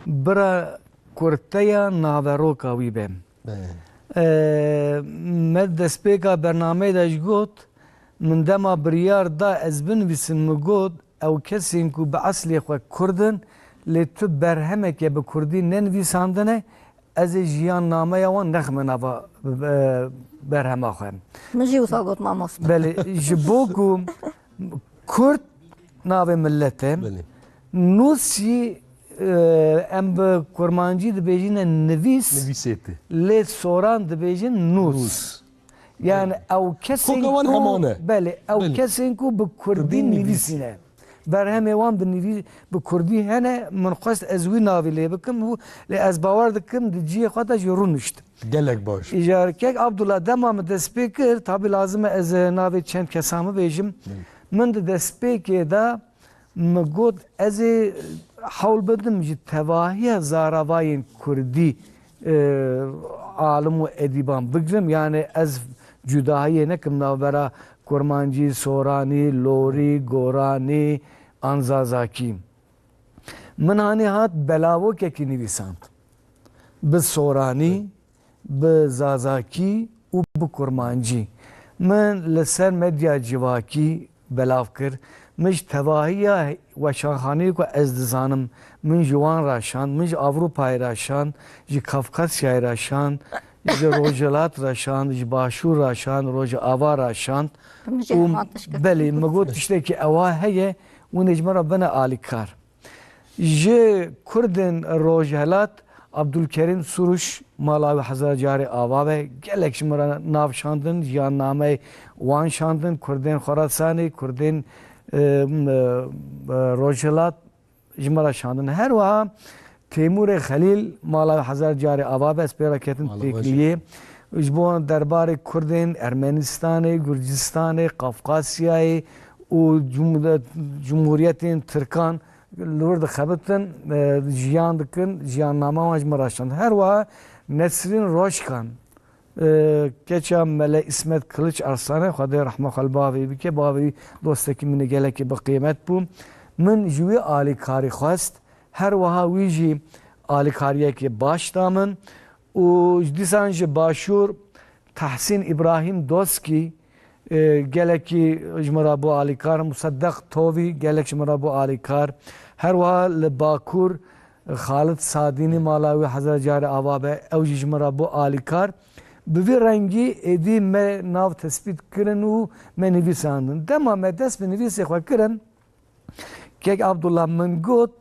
bira kurteya naveroka wî be. Belê. E, me destpêka bernameyê de jî got, min dema biryar da ez binivîsim, min got, ew kesên ku bi eslê xwe kurd in, lê tu berhemeke bi kurdî nenivîsandine, ez ê jiyannameya wan nexime nava, e, berhema xwe. Min jî wisa got mamoste. Belê, ji bo ku kurd navê millet e. Belê. Nûs jî, e, em bi kurmancî dibêjine nivîs, Nivîsê tê. lê soran dibêjin nûs. Nûs. Yani ew kesên Koka wan ku, heman e. belê, ew Belê. kesên ku bi kurdî Kurdî nivîs. nivîsîne. Berhemê wan bi nivî-, bi kurdî hene, min xwest ez wî navî lê bikim û lê ez bawer dikim di cihê xwe de jî rûnişt. Gelek baş. Îcar kek Abdullah dema min dest pê kir, tabî lazim e ez, e, navê çend kesan bibêjim. Belê. Min di destpêkê de min got, ez ê hewl bidim ji tevahiya zaravayên kurdî, e, alim û edîban bigrim. Yani ez cudahiyê nekim navbera kurmancî, soranî, lorî, goranî an zazakî. Min hanê hat belavokekî nivîsand. Bi soranî, bi zazakî û bi kurmancî. Min li ser medya civakî belav kir. Min ji tevahiya weşanxaneyê ku ez dizanim, min ji wan re şand, min ji Ewropayê re şand, ji Kafkasyayê re şand, ji Rojhilat re şand, ji Başûr re şand, Rojava re şand. Min jî Û hema tiştek belê, min got tiştekî ewa heye, hûn ê ji min re bine alîkar. Ji Kurdên Rojhelat, Abdulkerîm Suruş, mala wî hezar carê ava be, gelek ji min re nav şandin, jiyannameyê wan şandin, Kurdên Xorasanê, Kurdên, e, m, e, Rojhelat ji min re şandin. Her wiha Têmûrê Xelîl, mala wî hezar carê ava be, ez pê re ketim Mala we têkiliyê. Ji bo derbarê Kurdên Ermenistanê, Gurcistanê, Qafqasyayê û cumhur-, cumhuriyetên Tirkan li wir dixebitin, e, jiyan dikin, jiyannama wan ji min re şand. Her wiha Nesrîn Roşkan, e, keça Mele Îsmet Kiliç Arslan e, Xwedê rehma xwe li bavê wî bike, bavê wî dostekî min ê gelekî bi qîmet bû. Min ji wî alîkarî xwest, her wiha wî jî alîkariyekê baş da min û ji dîsan ji Başûr Tahsîn Îbrahîm Doskî, e, gelekî ji min re bû alîkar, Museddeq Tovî gelek ji min re bû alîkar. Her wiha li Bakur, e, Xalid Sadînî mala wî hezar carê ava be, ew jî ji min re bû alîkar. Bi vî rengî êdî me nav tespît kirin û me nivîsandin. Dema me dest bi nivîsê xwe kirin, Kek Abdullah min got,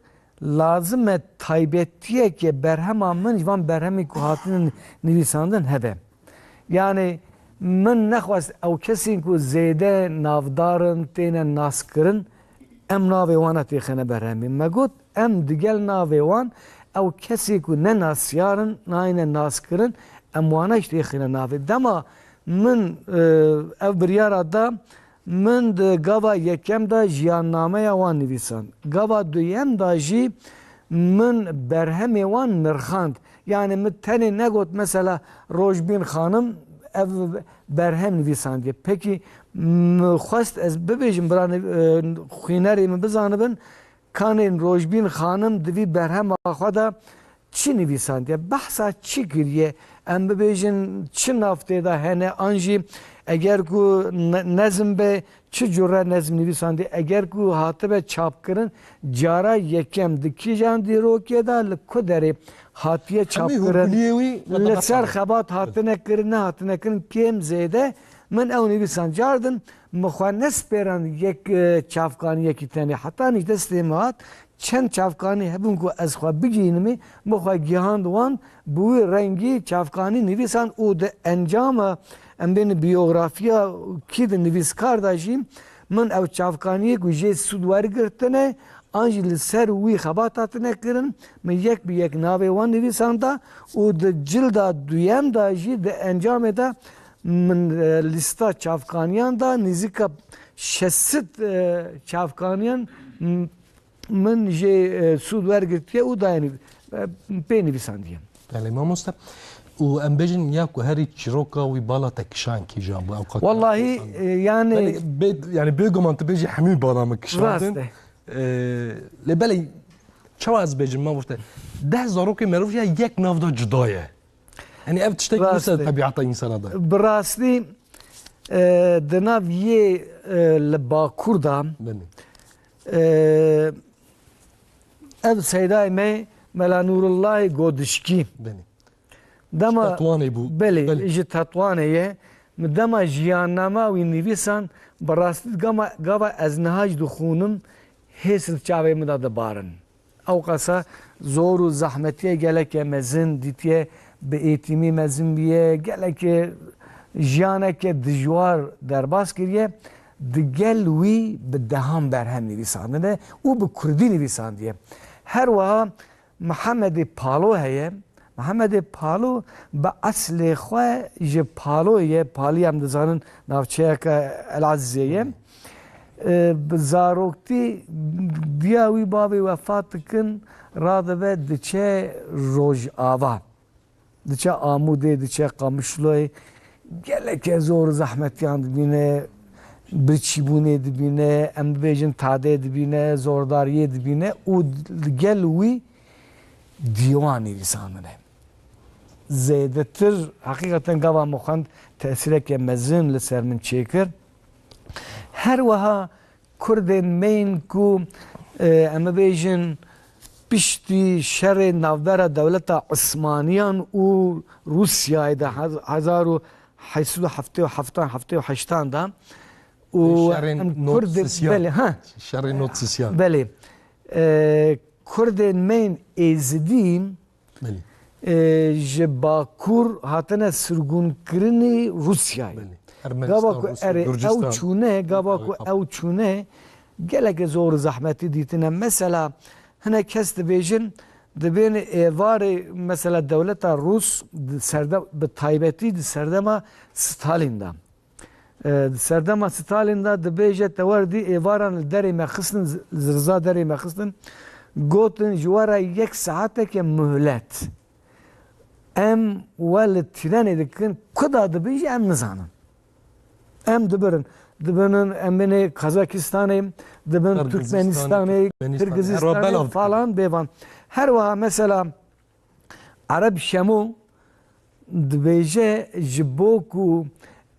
lazim e taybetiyeke berhema min ji van berhemên ku hatine nivîsandin hebe. Yani min nexwest ew kesên ku zêde navdar in, têne naskirin, em navê wana têxine berhemê. Me got, em digel navê wan, ew kesê ku ne nasyar in, nayne naskirin, em wana jî têxine navê. Dema min, e, ev biryara da, Min di gava yekem de jiyannameya wan nivîsand. Gava duyem de jî min berhemê wan nirxand. Yani min tenê negot mesela Rojbîn Xanim, ev berhem nivîsandiye. Pekî, min xwest ez bibêjim, biranê, e, xwînerê min bizanibin, kanên Rojbîn Xanim di vî berhema xwe de çi nivîsandiye? Behsa çi kiriye? Em bibêjin, çi nav tê de hene? An jî eger ku ne-, nezm be, çi cure nezm nivîsandiye? Eger ku hatibe çapkirin, cara yekem di kîjan dîrokê de, li ku derê hatiye çapkirin? Li ser xebat hatine kirin, nehatine kirin, kêm zêde. Min ew nivîsand cardin, min xwe nespêrand yek, e, çavkaniyekî tenê. Heta nî destê min hat, çend çavkanî hebûn ku ez xwe bigihînimî, min xwe gihand wan, bi wî rengî çavkanî nivîsand û di encama, em bêne biyografiya kî di nivîskar de jî, min ew çavkaniyê ku jê sûd wergirtine, an jî li ser wî xebat hatine kirin, min yek bi yek navê wan nivîsanda û di cilda duyem de jî di encamê de min, e, lîsta çavkaniyan da, nîzîka şesit, e, çavkaniyan m-, min jê, e, sûd wergirtiye û dayê, e, pê nivîsandiye. Belê mamoste. Û em bêjin ya ku herî çîroka wî bala te kişan kîjan bû, ew qat Wallahî, e, yani Belê, bê, yani bêguman tu bêjî hemî bala min kişandin. Rast e. E, lê belê, çawa ez bêjim mamoste? Deh zarokê merov ya yek nav da cuda ye. Yani ev tiştek Rast wisa e. Tebiata insana da. Bi rastî, e, di nav yê, e, li Bakur da, Belê. e, ev seydayê me Mela Nûrullahê Godişkî. Belê. Dema Ji Tetwanê bû. Belê, Belê. Ji Tetwanê ye. Mi dema jiyannama wî nivîsan, bi rastî gama, gava ez niha jî dixûnim, hês li çavê min de dibarin. Ewqasa zor û zehmetiyê geleke mezin dîtiye, bi êtîmî mezin bûye, geleke jiyaneke dijwar derbas kiriye, di gel wî bi dehan berhem nivîsandine û bi kurdî nivîsandiye. Her wiha Mihemedê Palo heye. Mihemedê Palo bi eslê xwe ji Palo ye. Palî em dizanin navçeyeke Elazizê ye. E, bi zaroktî diya wî bavê wefat dikin, radibe diçe Rojava. Diçe Amûdê, diçe Qamişloyê. Geleke zor û zehmetiyan dibîne, birçîbûnê dibîne, em bibêjin tadê dibîne, zordariyê dibîne û li gel wî dîwan nivîsandine. Zêdetir, heqîqeten gava min xwend tesîreke mezin li ser min çêkir. Her wiha Kurdên me yên ku, e, em bibêjin piştî şerê navbera dewleta Osmaniyan û Rûsyayê de hez-, hezar û heşt sed û heftê û heftan, heftê û heştan de û Şerê em Kurd, Notsisyan. Belê, ha. Şerê Notsisyan. Belê. E, Kurdên me yên Êzidî Belê. e, ji Bakur hatine sirgûnkirinê Rûsyayê. Belê. Ermenistan, Gava ku Rûsya, erê ew Gurcistan. Çûne, gava ku Tabii. Ew çûne, geleke zor û zehmetî dîtine. Mesela, hinek kes dibêjin, dibên êvarê, mesela, dewleta Rûs di serde-, bi taybetî di serdema Stalin de. E, di serdema Stalin de dibêje, te wer dî êvaran li derê me xistin, z-, zirza derê me xistin, gotin, ji we re yek saeteke muhlet. Em we li tînenê dikin, ku da dibin jî em nizanin. Em dibirin. Dibinin, em binê Kazakistanê, dibin Qirgizistanê, Türkmenistanê, Türkmenistanê, Qirgizistanê, her belav dikin. Falan bêvan. Her wiha mesela Ereb Şemo dibêje, ji bo ku,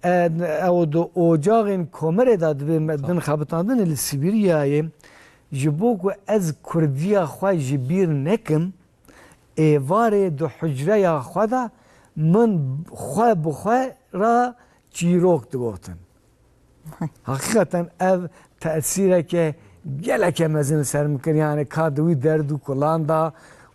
e, ew di ocaxên komerê de dibê me din xebitandinê li Sîbîriyayê, ji bo ku ez kurdiya xwe ji bîr nekim, êvarê di hucreya xwe de min xwe bi xwe re çîrok digotin. Heqîqeten ev tesîreke geleke mezin li ser min kir. Yani ka di wî derd û kulan de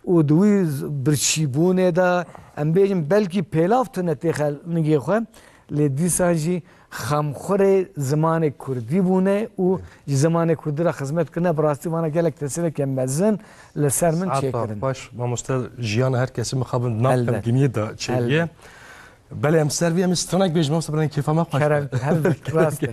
û di wî z-, birçîbûnê de, em bêjin belkî pêlav tune têxe nigê xwe, lê dîsan jî xemxurê zimanê kurdî bûne û ji zimanê kurdî re xizmet kirine. Bi rastî vana gelek tesîreke mezin li ser min Saeta çêkirin. Xweş, mamoste, jiyana her kesî mixabin nav Elbet. Xemgîniyê de çêbiye. Elbet. Belê, em ser vî, em ê stranek bêjin, mamoste, belê kêfa me xweş Kerem, be. Helbet, rast e.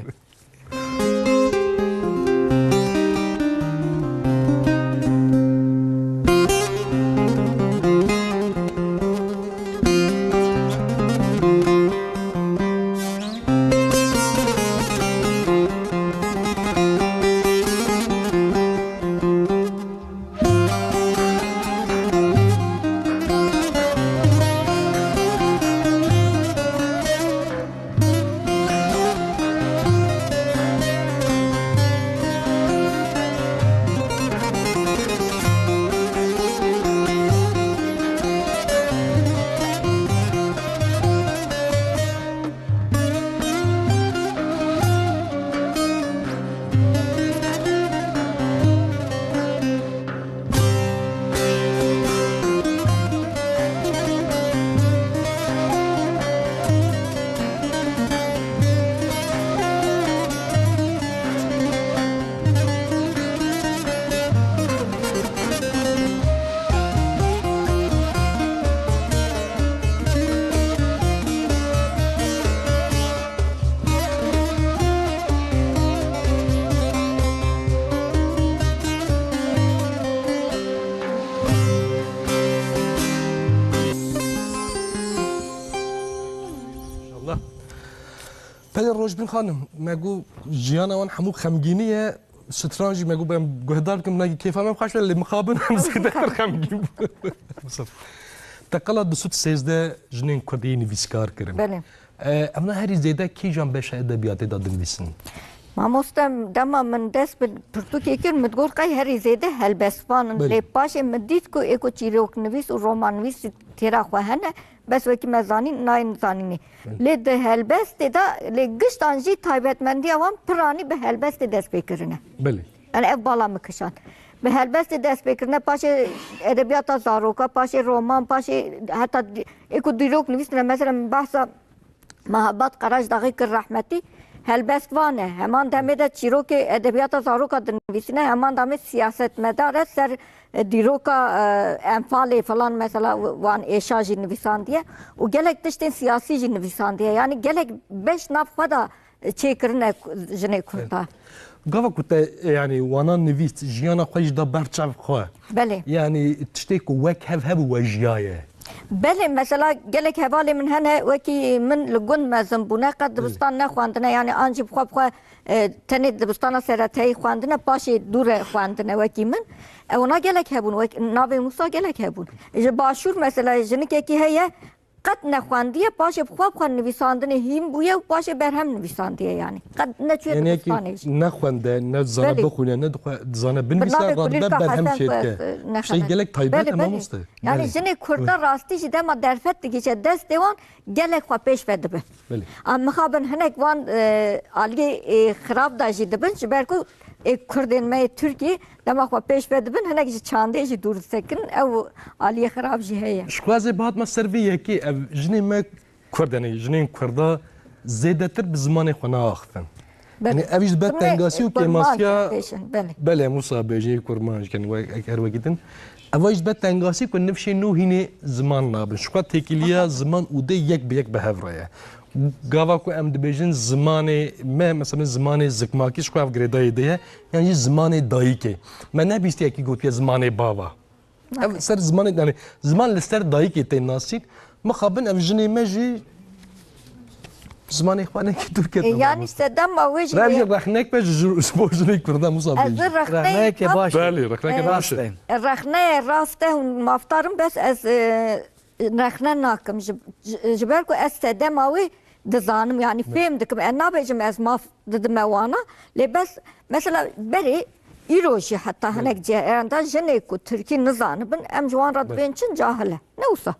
Belê Rojbîn xanim, me got jiyana wan hemû xemgînî ye. Stran jî me got em guhdar bikin, belkî kêfa me xweş be, lê mixabin em zêdetir xemgîn bûn. Te qala du sed sêzdeh jinên Kurd yê nivîskar kirin. Belê. E, evna herî zêde kîjan beşa edebiyatê de dinivîsin? Mamoste, dema min dest bi pirtûkê kir, min digot qey herî zêde helbestvan in. Belê. Lê paşê min dît ku ê ku çîroknivîs û romannivîs jî têra xwe hene, bes wekî me zanîn, nayên zanînê. Belê. Lê di helbestê de, lê giştan jî taybetmendiya wan piranî bi helbestê dest pê kirine. Belê. Yani ev bala min kişand. Bi helbestê dest pê kirine, paşê edebiyata zaroka, paşê roman, paşê heta di-, ê ku dîrok nivîsine, mesela min behsa Mehabat Qerajdaxî kir rehmetî, helbest van e. Heman demê de çîrokê edebiyata zaroka dinivîsine, heman demê siyasetmedar e, ser, e, dîroka, e, enfalê falan mesela wan êşa jî nivîsandiye û gelek tiştên siyasî jî nivîsandiye. Yani gelek beş nav xwe de çêkirine jinê Kurda. Gava ku te, e, yani wana nivîst, jiyana xwe jî da ber çav xwe. Belê. Yani tiştê ku wek hev hebû we jiyaye. Belê, mesela gelek hevalê min hene, wekî min li gund mezin bûne, qet dibistan nexwendine, yani an jî bi xwe bi xwe, e, tenê dibistana seretayî xwendine, paşê dû re xwendine wekî min. Ewna gelek hebûn, wek navê Musa gelek hebûn. Ji Başûr mesela jinikekî heye, qet nexwendiye, paşê bi xwe bi xwe nivîsandinê hîn bûye û paşê berhem nivîsandiye yani. Qet neçûye dibistanê jî. Nexwende, ne dizane bixwîne, ne dixwe-, dizane binivîse, radibe berhem çêdike. Tiştê gelek taybet e, mamoste. Belê. Yani jinê Kurda rastî jî dema derfet digihîje destê wan, gelek xwe pêş ve dibin. Belê. Em mixabin hinek wan, e, aliyê, e, xirab de jî dibin, ji ber ku ê Kurdên me yê Tirkiyê dema xwe pêş ve dibin, hinek ji çandê jî dûr disekin, ew aliyê xirab jî heye. Ji xwe ez ê bihatime ser vê yekê, ev jinê me Kurd, yani jinên Kurda zêdetir bi zimanê xwe naaxifin. Belê. Yani ev jî dibe tengasî û kêmasiya. Belê. Belê, Musa bêjî kurmanc kin, we-, her wekî din. Ev jî dibe tengasî ku nifşên nû hînê ziman nabin. Ji xwe têkiliya ziman û dê yek bi yek bi hev re ye. Gava ku em dibêjin zimanê me, mesela zimanê zikmakî ji xwe ev girêdayî dê ye, yan jî zimanê dayikê. Me nebîstî yekî gotiye zimanê bava. Ev ser zimanê, yani ziman li ser dayikê tê nasîn. Mixabin ev jinê me jî zimanê xwe nekî dûr ket. E, yani sedema wê jî. Rev jî rexnek be ji, ji bo jinê Kurda Musa bê. Ez rexneyê rexneke baş. Belê, rexneke baş. Rexneyê rast e hûn maftarim, bes ez, e, rexne nakim. Ji, ji, ji ber ku ez sedema wê dizanim, yani fêm dikim. Ez nabêjim ez maf didime wana. Lê bes mesela berê îro jî heta hinek ciheyanda jinê ku tirkî nizanibin, em ji wan re dibên çin cahil e. Ne wisa.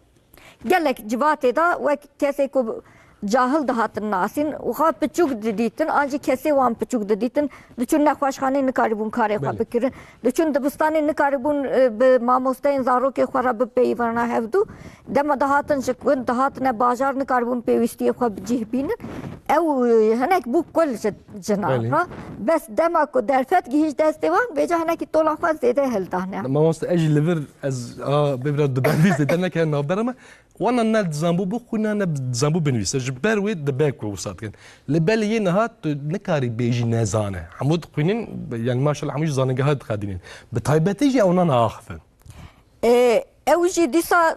Gelek civatê de wek kesê ku cahil dihatin nasîn û xwe piçûk didîtin, an jî kesê wan piçûk didîtin, diçûn nexweşxanê nikarîbûn karê xwe bikirin. Diçûn dibistanê nikarîbûn, e, bi mamosteyên zarokê xwe re bipeyivana hevdû. Dema dihatin ji gund dihatine bajar nikaribûn pêwîstiyê xwe bi cih bînin. Ew, e, hinek bû kul ji cinan re. Bes dema ku derfet gihîşt destê wan, vêca hinekî tola xwe zêde hildane. Mamoste, ez jî li vir, ez, a, bê biraz dubendî zêde neke navbera me. Wana ne dizanbû bixwîne, ne dizanbû binivîse. Ji ber wê dibe ku wisa dikin. Lê belê yê niha tu nikarî bêjî nezane. Hemû dixwînin, yani maşallah hemû jî zanîngeha dixedînin. Bi taybetî jî ew nane axifin. E, ew jî dîsa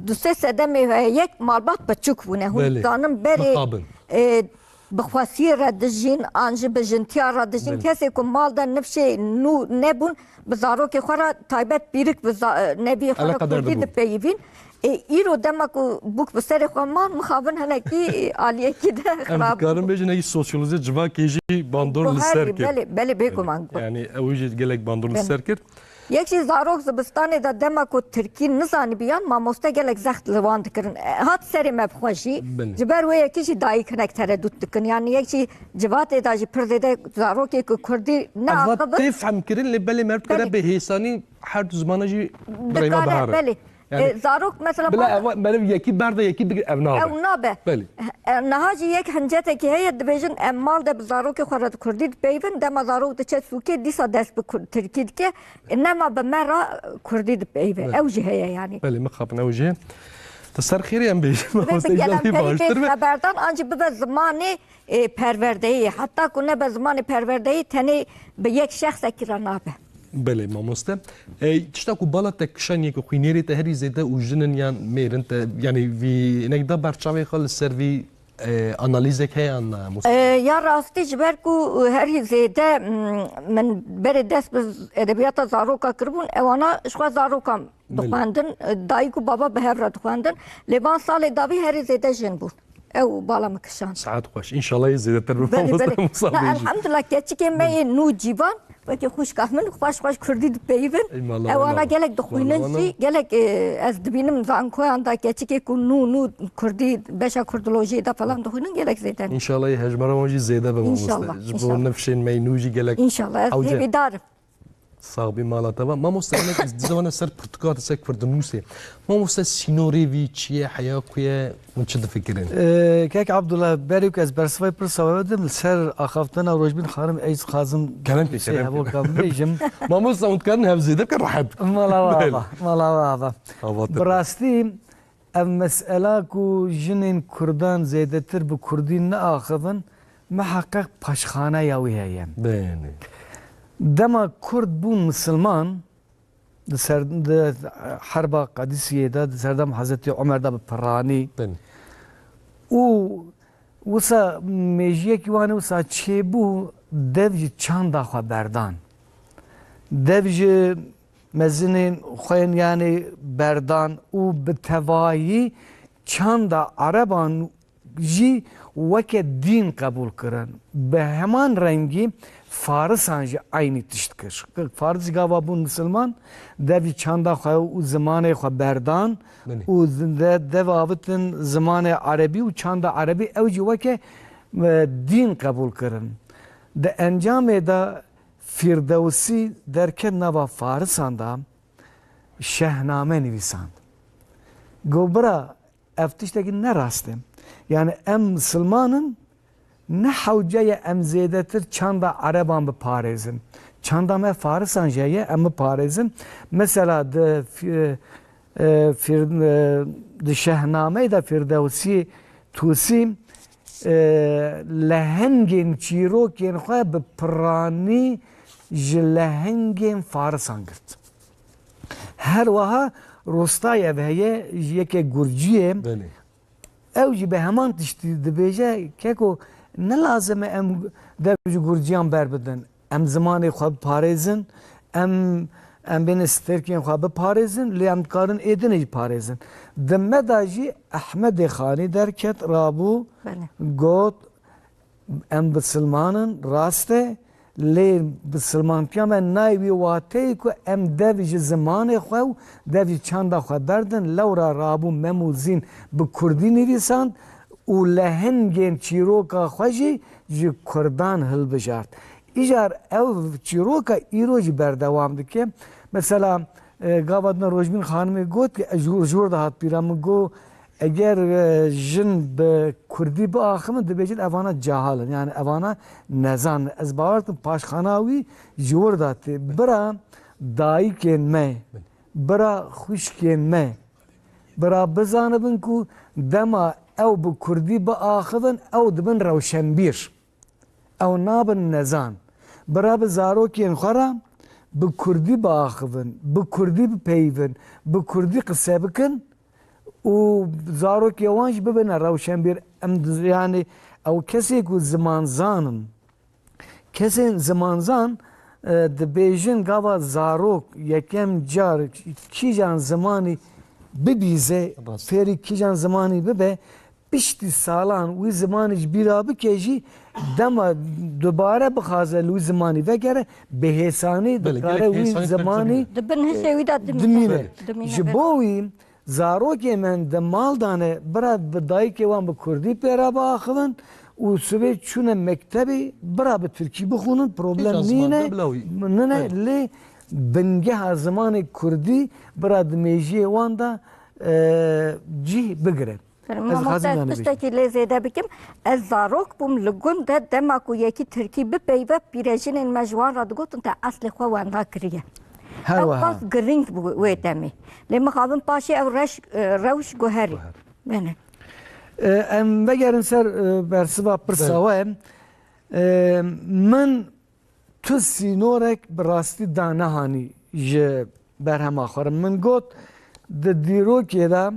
du sê sedemê heye, yek malbat piçûk bûne. Hûn dizanin berê, e, bi xwesiyê re dijîn, an jî bi jintiya re dijîn. Kesê ku mal de nifşê nû nebûn, bi zarokê xwe re taybet pîrik bi za-, e, neviyê xwe re kurdî dipeyivîn. E, îro dema ku bûk bi serê xwe man, mixabin hinekî aliyekî de xirab bû. Em dikarin bêjin, ey sosyolojî civakê jî bandor li ser kir. Belê, belê, bêguman. Yani ew jî gelek bandor li ser kir. Yek jî zarok zibistanê de dema ku tirkî nizanibiyan, mamoste gelek zext li wan dikirin. E, hat serê me bi xwe jî. Belê. Ji ber wê yekê jî dayik hinek teredût dikin. Yani yek jî civatê de jî pir zêde zarokê ku kurdî neaxivin. Tê fehmkirin, lê belê meriv dikare bi hêsanî her du zimana jî bi rêva bihare. Belê. Yani, e, zarok mesela bila ev meriv yekî berde yekî bigir, ev nabe. Ew nabe. Belê. E, niha jî yek hincetekî heye, dibêjin em mal de bi zarokê xwe re di kurdî dipeyivin, dema zarok diçe sûkê dîsa dest bi kur-, tirkî dike. E, nema bi me re kurdî dipeyive. Belê. Ew jî heye yani. Belê, mixabin ew jî. Di ser xêrê em bêjin. Mamoste, gelek bê xeberdan, an jî bibe zimanê, e, perwerdeyê. Heta ku nebe zimanê perwerdeyê, tenê bi yek şexsekî re nabe. Belê mamoste. E, tişta ku bala te kişaniyê ku xwînerê te herî zêde û jin in yan mêr in te, yani vî hinek da ber çavê xwe li ser vî E, analîzek heye an na, Musa? E, ya rastî ji ber ku herî zêde, mm, min berê dest bi edebiyata zaroka kiribûn, ewana ji xwe zarokan Belê. dixwendin, e, dayik û baba bi hev re dixwendin. Lê van salê dawî herî zêde jin bûn. Ew bala min kişand. Saet xweş. Înşallah yê zêdetir bi Belê, mamoste belê. Musa Na, bêjî. Elhamdulillah, keçikê me yê nû cîvan, wekî xwişka min xweş xweş kurdî dipeyivin. Ey mala Ewana wana. gelek dixwînin Mala wana. jî, gelek, e, ez dibînim zankoyan da keçikê ku nû nû kurdî, beşa kurdolojiyê de falan dixwînin gelek zêde ne. Înşallah yê hejmara wan jî zêde be mamoste. Înşallah, Ji bo înşallah. nifşên me yî nû jî gelek. Înşallah, ez Ew ce- hêvîdar im. Sax bî mala te va. Mamoste, hinek ez dizana ser pirtûka te, ser kurdinûsê. Mamoste, sînorê vî çi ye, heya ku ye, hûn çi difikirin? Ee, kek Abdullah, berê ku ez bersiva pirsa we bidim, li ser axaftina Rojbîn Xanim ez dixwazim Kerem ke, şey kerem ke. hevoka bibêjim. Mamoste, hûn dikarin hev zêde ke rehet. Mala we Belê. ava, mala we ava. Ava te. Bi rastî, ev mesela ku jinên kurdan zêdetir bi kurdî neaxivin, miheqeq paşxaneya wî heye. Belê. Dema kurd bûn misilman, di ser, di herba Qedîsiyê de, di serdem Hezretî Omer de bi piranî. Belê. Û wisa mêjiyekî wan ê wisa çêbû, dev ji çanda xwe berdan. Dev ji mezinên xwe yên yanê berdan û bi tevahî çanda Ereban jî weke dîn qebûl kirin. Bi heman rengî Farisan jî eynî tişt kir. Faris jî gava bûn misilman, dev jî çanda xwe û zimanê xwe berdan Belê. û de, dev avitin zimanê erebî û çanda erebî, ew jî weke, e, dîn qebûl kirin. Di encamê de Firdewsî derket nava Farisan de Şehname nivîsand. Got, bira, ev tiştekî ne rast e. Yani em misilman in, ne hewce ye em zêdetir çanda Ereban biparêzin. Çanda me Farisan jî heye, em biparêzin. Mesela di fi-, e, fir-, e, di Şehnameyê de Firdewsî Tusî, e, lehengên çîrokên xwe bi piranî ji lehengên Farisan girt. Her wiha rostayev heye, ji yeke Gurciyê. Belê. Ew jî bi heman tiştî dibêje, keko, ne lazim e em dev ji Gurciyan berbidin. Em zimanê xwe biparêzin, em, em bêne stêrkên xwe biparêzin, lê em dikarin ê dinê jî parêzin. Di me de jî Ehmedê Xanî derket, rabû, Belê. got, Em bisilman in, rast e, lê bisilmantiya me nayê wî wateyê ku em dev ji zimanê xwe û dev ji çanda xwe berdin. Lewra rabû Mem û Zîn bi kurdî nivîsand û lehengên çîroka xwe jî ji kurdan hilbijart. Îcar ev çîroka îro jî berdewam dike. Mesela, e, gava din Rojbîn Xanimê got ki, ji, ji wir de hat bîra min, got, Eger, e, jin bi kurdî biaxivin, dibêjin evana cahil in, yani evana nezan in. Ez bawer dikim paşxana wî ji wir de tê. Bira dayikên me, bira xwişkên me, bira bizanibin ku dema ew bi kurdî biaxivin, ew dibin rewşenbîr. Ew nabin nezan. Bira bi zarokên xwe re bi kurdî biaxivin, bi kurdî bipeyivin, bi kurdî qise bikin û zarokê wan jî bibine rewşenbîr. Em di-, yani ew kesê ku zimanzan in. Kesên zimanzan, e, dibêjin gava zarok yekem car kîjan zimanî bibîze, Rast. fêrî kîjan zimanî bibe, piştî salan wî zimanî ji bîra bike jî, dema dubare bixwaze li wî zimanî vegere, bi hêsanî Belê, dikare gelek wî hêsanî zimanî dimîne. Di bin hişê wî de dimîne. dimîne. Belê. Dimîne, Ji belê. bo wî zarokê me di mal de ne, bira bi dayikê wan bi kurdî pê re biaxivin û sibê çûne mektebê, bira bi tirkî bixwînin, problem Hîç ziman nîne. de bila wî. Nine, Belê. lê bingeha zimanê kurdî bira di mêjiyê wan de, e, cih bigire. Min Ez mamoste dixwazim ez yanî bêjim. tiştekî lê zêde bikim. Ez zarok bûm li gund de, dema ku yekî tirkî bipeyive, pîrejinên me ji wan re digotin, te eslê xwe wenda kiriye. Her Ew wiha. qas girîng bû wê demê. Lê mixabin paşê ew reş, e, rewş guherî. Guher. Bene. E, em vegerin ser, e, bersiva pirsa Belê. we. E, min Tu sînorek bi rastî danehanî ji berhema xwe re. Min got, di dîrokê de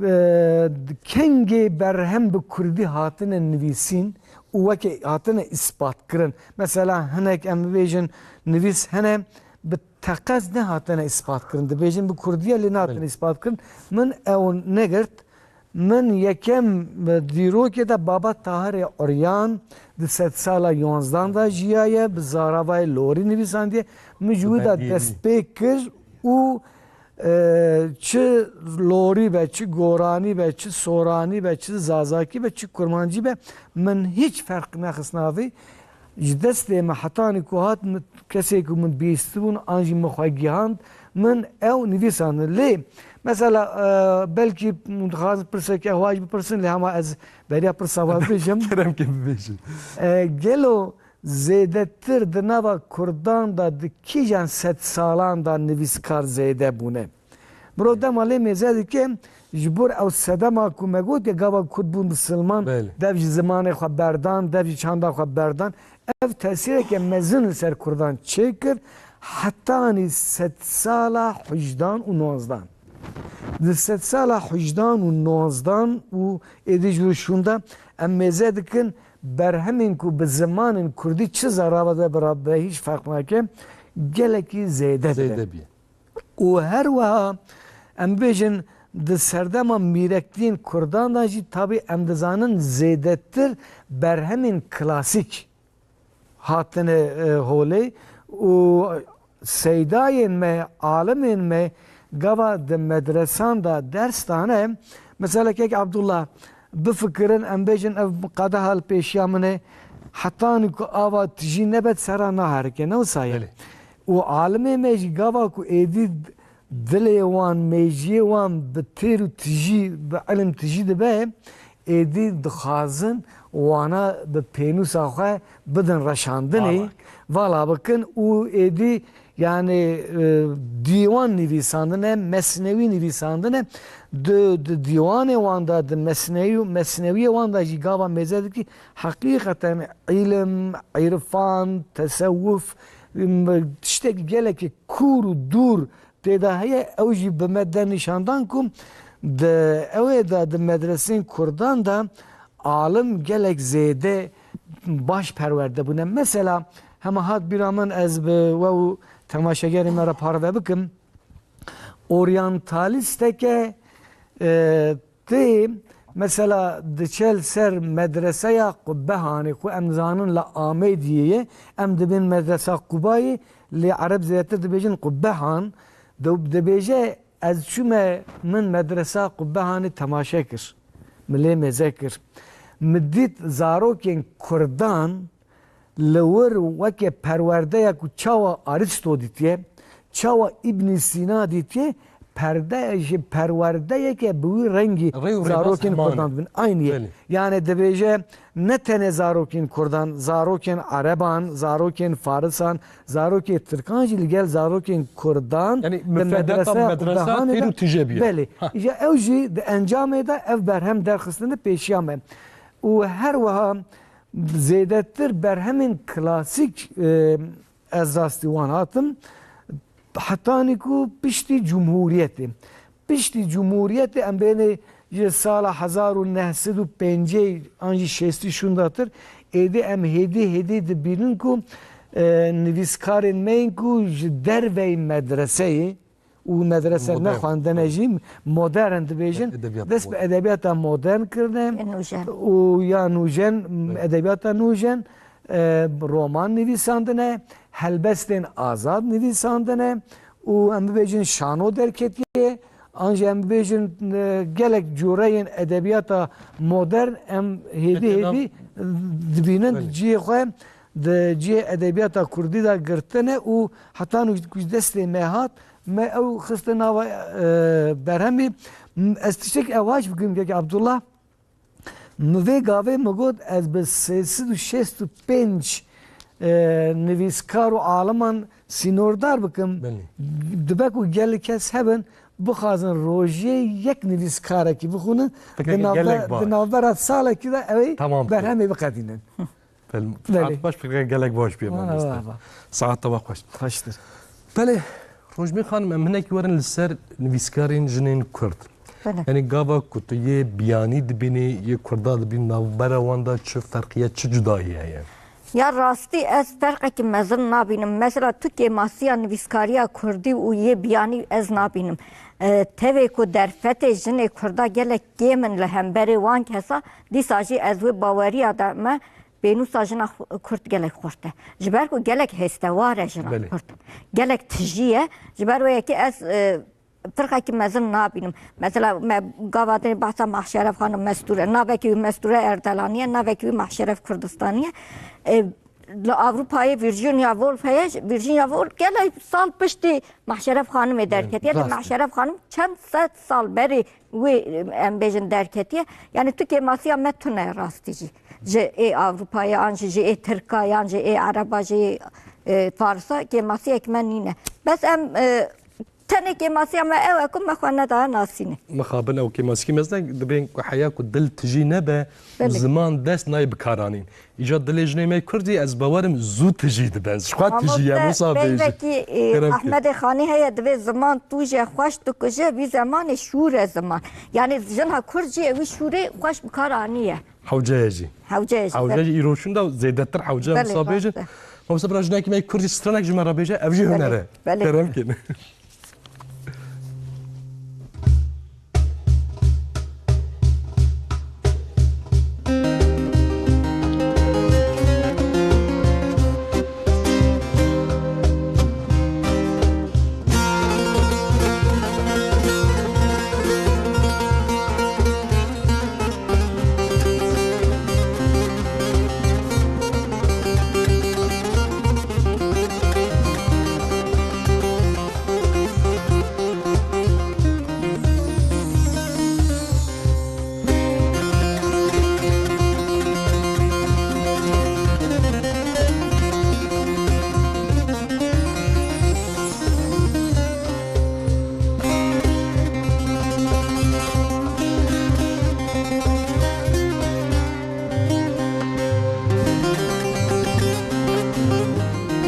e, kengê berhem bi kurdî hatine nivîsîn û weke hatine îspat kirin. Mesela hinek em bibêjin nivîs hene bi teqez nehatine îspat kirin. Dibêjin bi kurdî ye lê nehatine Belê. îspat kirin. Min ew negirt. Min yekem dîrokê de Baba Tahirê Uryan di sedsala yonzdan de jiyaye, bi zaravayê lorî nivîsandiye. Min ji wî de Bendiyê dest wî. pê kir û, e, çi lorî be, çi goranî be, çi soranî be, çi zazakî be, çi kurmancî be, min hîç ferq nexist navê. Ji destê me hetanî ku hat min, kesê ku min bihîstibûn an jî min xwe gihand, min ew nivîsandin. Lê mesela, e, belkî hûn dixwazin pirseke xwe ji bipirsin, lê hema ez beriya pirsa xwe bibêjim. Kerem ke bibêjin. E, gelo zêdetir di nava kurdan de di kîjan sedsalan de nivîskar zêde bûne? Mirov dema lê mêze dike, ji bo ew sedema ku me gotiye gava kurd bûn bisilman, Belê. dev ji zimanê xwe berdan, dev ji çanda xwe berdan. Ev tesîreke mezin li ser kurdan çêkir, hetanî sedsala hujdan û nozdan. Di sedsala hujdan û nozdan û êdî ji wir şûnda em mêze dikin, berhemên ku bi zimanên kurdî çi zerava de bira be hîç ferq nake, gelekî zêde dibe. Zêde bîye. Û her wiha em bêjin di serdema mîrektiyên kurdan de jî tabî em dizanin zêdetir berhemên klasîk hatine, e, holê û seydayên me, alimên me gava di medresan de ders dane. Mesela kek Abdullah, bifikirin, em bêjin ev qedeha li pêşiya min e, hetanî ku ava tijî nebe, sera naherike, ne wisa ye? Belê. Û alimê me jî gava ku êdî dilê wan, mêjiyê wan bi têr û tijî, bi ilim tijî dibe, êdî dixwazin wana bi pênûsa xwe bidin reşandinê, Vala. vala bikin û êdî yani, e, dîwan nivîsandine, mesnewî nivîsandine. Di, di dîwanê wan de, di mesnewî, mesnewiyê wan de jî gava mêze dikî, heqîqeten îlim, îrfan, tesewuf, m-, tiştekî gelekî kûr û dûr tê de heye, ew jî bi me de nîşandan ku di ew ê de, di medresên kurdan de alim gelek zêde baş perwerde bûne. Mesela, hema hat bîra min, ez bi we û temaşegerê me re parve bikim. Oryantalîsteke, e, Tê, mesela, diçe li ser medreseya Qubbehanê, ku em dizanin li Amêdiyê ye, em dibên medresa Qubayê, lê Ereb zêdetir dibêjin Qubbehan, di-, dibêje, ez çûme min medresa Qubbehanê temaşe kir, min lê mêze kir. Min dît zarokên kurdan, li wir weke perwerdeya ku çawa Arîsto dîtiye, çawa Îbnî Sîna dîtiye, perde-, ji perwerdeyeke bi wî rengî Rê û rêbaz zarokên heman e. Kurdan dibin. Aynî ye. Belê. Yani dibêje ne tenê zarokên kurdan, zarokên ereban, zarokên farisan, zarokê tirkan jî li gel zarokên kurdan Yani di mifredeka medrese medresa Qubbehanê têr de û tije bûye. Belê. Ha. Îja ew jî di encamê de ev berhem derxistine pêşiya me. Û her wiha zêdetir berhemên klasîk, e, ez rastî wan hatim. Hetanî ku piştî Cumhuriyetê. Piştî Cumhuriyetê em bênê ji sala hezar û neh sed û pêncî an jî şêstî şûndatir, êdî em hêdî hêdî dibînin ku, e, nivîskarên me yên ku ji derveyî medreseyê, û medrese Modern. nexwendine jî modern dibêjin, Edebiyat dest bi modern. edebiyata modern kirine Ya nûjen. û ya nûjen, Evet. edebiyata nûjen, e, roman nivîsandine, helbestên azad nivîsandine û em bibêjin şano derketiye, an jî em bibêjin, e, gelek cûreyên edebiyata modern em hêdî Peki, hêdî dibînin Evet. cihê xwe di cihê edebiyata kurdî de girtine û heta nû ku ji destê me hat, me ew xiste nava, e, berhemê. M-, ez tiştek ewaş bikim kek Abdullah. Mi vê gavê mi got ez bi sê sed û şêst û pênc, e, nivîskar û aliman sînordar bikim. Belê. Dibe ku gelek kes hebin, bixwazin rojê yek nivîskarekî bixwînin, Fikrekî di navbe-, gelek baş. di navbera salekî de ew ê Tamam. berhemê biqedînin. Fel-, Belê. Saet baş, fikre gelek baş bûye, Wa, mamoste. wa, wa. Saet te xweş. Xweştir. Belê, Rojbîn xanim, em hinek werin li ser nivîskarên jinên Kurd. Belê. Yanî gava ku tu yê biyanî dibînî, yê Kurda dibînî, navbera wan de çi ferqî ye, çi cudahî heye? Ya rastî ez ferqekî mezin nabînim. Mesela tu kêmasiya nivîskariya Kurdî û yê biyanî ez nabînim. E, tevê ku derfetê jinê Kurda gelek kêm in li hemberê wan kesa, dîsa jî ez wê baweriya de me pênûsa jina xu-, Kurd gelek xurt e. Ji ber ku gelek hêstewar e jina Belê. Kurd. Gelek tijî ye. Ji ber wê yekê ez, e, firqekî mezin nabînim. Mesela me gava dinê behsa Mahşeref Xanim Mestûre. Navekî wî Mestûre Erdelanî ye, navekî wî Mahşeref Kurdistanî ye. E, li Ewropayê Virginia Woolf heye. Virginia Woolf gelek sal piştî Mahşeref Xanimê derketiye. Rast e. Mahşeref Xanim çend sed sal berî wê, em bêjin, derketiye. Yani tu kêmasiya me tune rastî jî. Ji ê Ewropayê an jî ji ê Tirka yan ji ê Ereba jî, e, Farsa kêmasiyek me nîne. Bes em, e, Tenê kêmasiya me ew e ku me xwe nedaye nasînê. Mixabin ew kêmasikî mezin e, dibên ku heya ku dil tijî nebe û Belê. Ziman dest nayê bikaranîn. Îca dilê jinê me Kurd jî ez bawerim zû tijî dibe. Ji xwe tijî ye, Mamoste, wisa bêje. Peyvekî, e, Kerem ki. Ehmedê Xanî heye, divê ziman tûje xweş dikuje, vî zemanê şûr e ziman. Yani jina Kurd jî wî şûrê xweş bi kar aniye. Hewce ye jî. Hewce ye jî. Hewce ye jî, îro şûnda zêdetir hewce ye, Belê, wisa bêjin. Rast e. Mamoste, bira jinekî me Kurd jî stranek ji me re bêje, ev jî Belê, huner e. Belê. Kerem kin.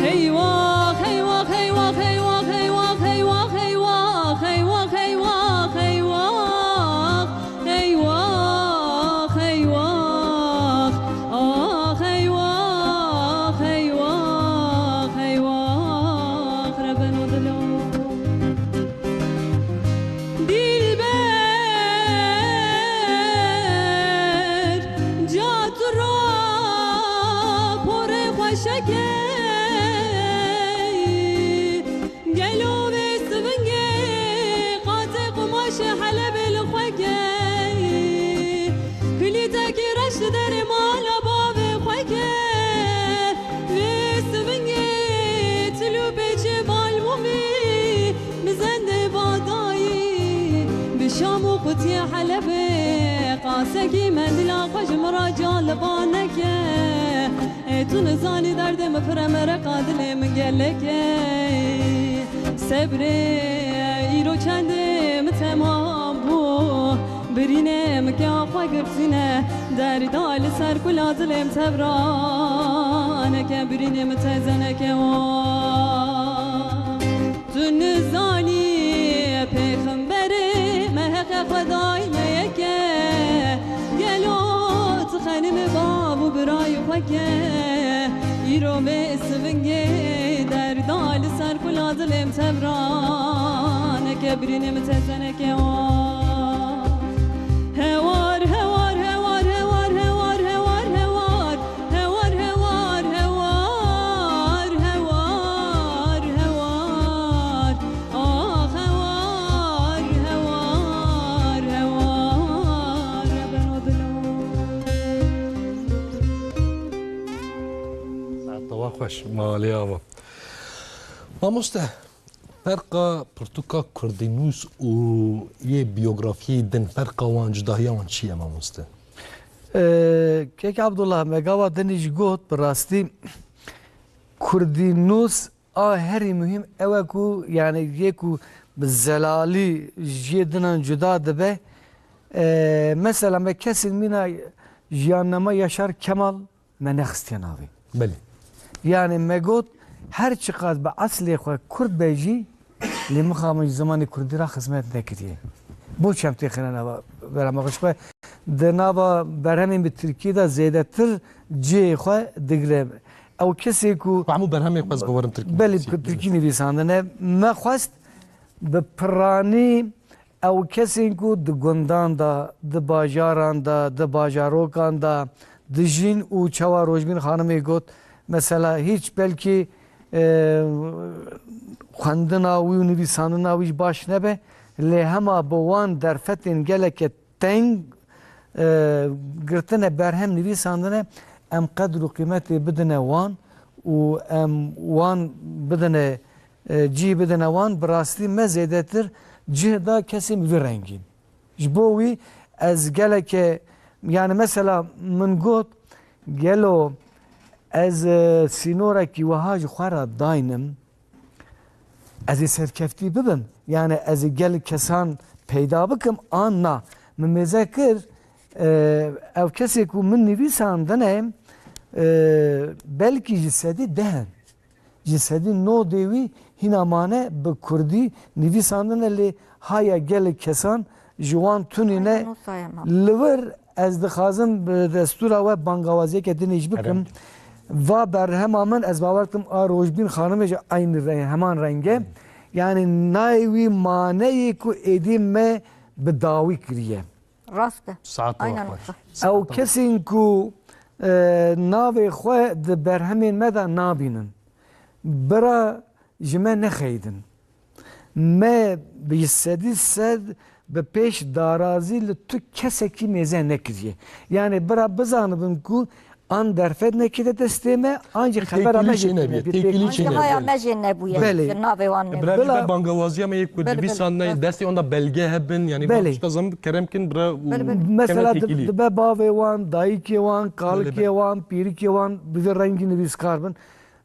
Eywax, eywax, eywax, ax, eywax, eywax, eywax, rebeno dilo. Dilber, ca tu ra porê xweşekê. Gelo vê sivingê qatê qumaşê Helebê li xwe ke. Kulîtekî reş li derê mala bavê xwe ke. Vê sivingê çil û pêçê balmûmî bi zendê badayî bi şam û qutiyê Helebê qasekî mendila xwe ji min re ca li ba neke. Ê tu nizanî derdê min pir e, mereqa dilê min gelek e. Sebrê îro çendê min temam bû. Birînê min ke xwe girtîne, derda li ser kula dilê min tevra neke, birînê min teze neke wa. Tu nizanî pêxemberê me heqe xwe dayî me yeke. Gelo tu xenimê bav û birayî xwe ke. Îro vê sivingê derda li ser kula dilê min tevra neke, birînê min teze neke wa. Hewar, hewar, hewar, hewar, hewar, hewar, hewar. Hewar, hewar, hewar, hewar, hewar. Ax, hewar, hewar, hewar, rebeno dilo. Saeta we xweş, malê ava. Mamoste, ferqa pirtûka Kurdînûs û yê biyografiyê din, ferqa wan, cudahiya wan çi ye, mamoste? Ee, Kek Abdullah, me gava dinî jî got, bi rastî Kurdînûs a herî muhîm ew e ku, yani, yê ku bi zelalî ji yê dinan cuda dibe. Ee, mesela me kesên mîna jiyannama Yaşar Kemal me nexistiye navê. Belê. Yani me got, her çiqas bi eslê xwe Kurd be jî, lê mixabin ji zimanê Kurdî re xizmet nekiriye. Bo çem têxine nava berhema xwe? Ji xwe di nava berhemên bi tirkî de zêdetir cihê xwe digire. Ew kesê ku Ku hemû berhemê xwe ez biwerim tirkî. Belê, bi tirkî nivîsandine. Me xwest bi piranî ew kesên ku di gundan de, di bajaran de, di bajarokan de dijîn û çawa Rojbîn Xanimê got, mesela hîç belkî, e, xwendina wî û nivîsandina wî jî baş nebe, lê hema bi wan derfetên geleke teng, e, girtine berhem nivîsandine, em qedr û qîmetê bidine wan û em wan bidine, e, cî bidine wan, bi rastî me zêdetir cih da kesên bi vî rengîn. Ji bo wî ez geleke, yani mesela min got, gelo ez, e, sînorekî wiha ji xwe re daynim, ez ê serkeftî bibim. Yani ez ê gelek kesan peyda bikim an na. Min mêze kir, e, ev kesê ku min nivîsandine, e, belkî ji sedî deh in. Ji sedî nodê wî hîna mane bi kurdî nivîsandine, lê haya gelek kesan ji wan tunîne. Aynen, o sayede. Li vir ez dixwazim bi destûra we bangawaziyeke dinê jî bikim. Kerem. Va berhema min, ez bawer dikim a Rojbîn Xanimê jî eynî reng, heman reng e. Hmm. Yani nayê wî maneyê ku êdî me bi dawî kiriye. Rast e. Saeta we Aynen xweş. Ew kesên ku, e, navê xwe di berhemên me de nabînin, bira ji me nexeyidin. Me bi sedî sed bi pêş darazî li tu kesekî mêze nekiriye. Yani bira bizanibin ku an derfet nekiriye destê me, an jî xebera me jê têkilî çênebiye, têkilî çênebiye. Haya me jê nebûye. Belê. Di navê wan nebûye. Bila jî be bangawaziya me yê ku nivîsandine, destê wan de belge hebin, yani van tişta zan kerem kin bira û keme têkilî. Mesela dibe bavê wan, dayikê wan, kalikê wan, pîrikê wan bi vî rengî nivîskar bin.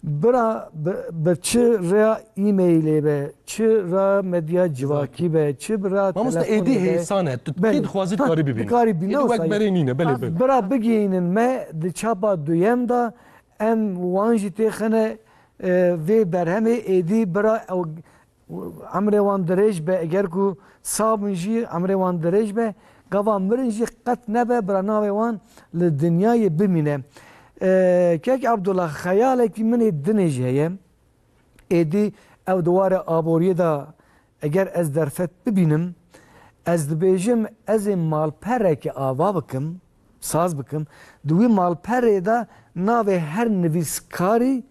Bira bi, bi çi rêya e-mailê be, çi rêya medya civakî be, çi bi rêya telefonê be. Mamoste, êdî hêsan e. Tu kê dixwazî dikarî bibînî. Dikarî bîne. Êdî wek berê nîne. Belê, belê. Bira bigihînin me di çapa duyem de em wan jî têxine, e, vê berhemê êdî bira ew Emrê wan dirêj be, eger ku sax bin jî emrê wan dirêj be, gava mirin jî qet nebe, bira navê wan li dinyayê bimîne. Ee, Kek Abdullah, xeyalekî min ê dinê jî heye. Êdî ew di warê aboriyê de eger ez derfet bibînim, ez dibêjim ez ê malpereke ava bikim, saz bikim. Di wî malperê de navê her nivîskarî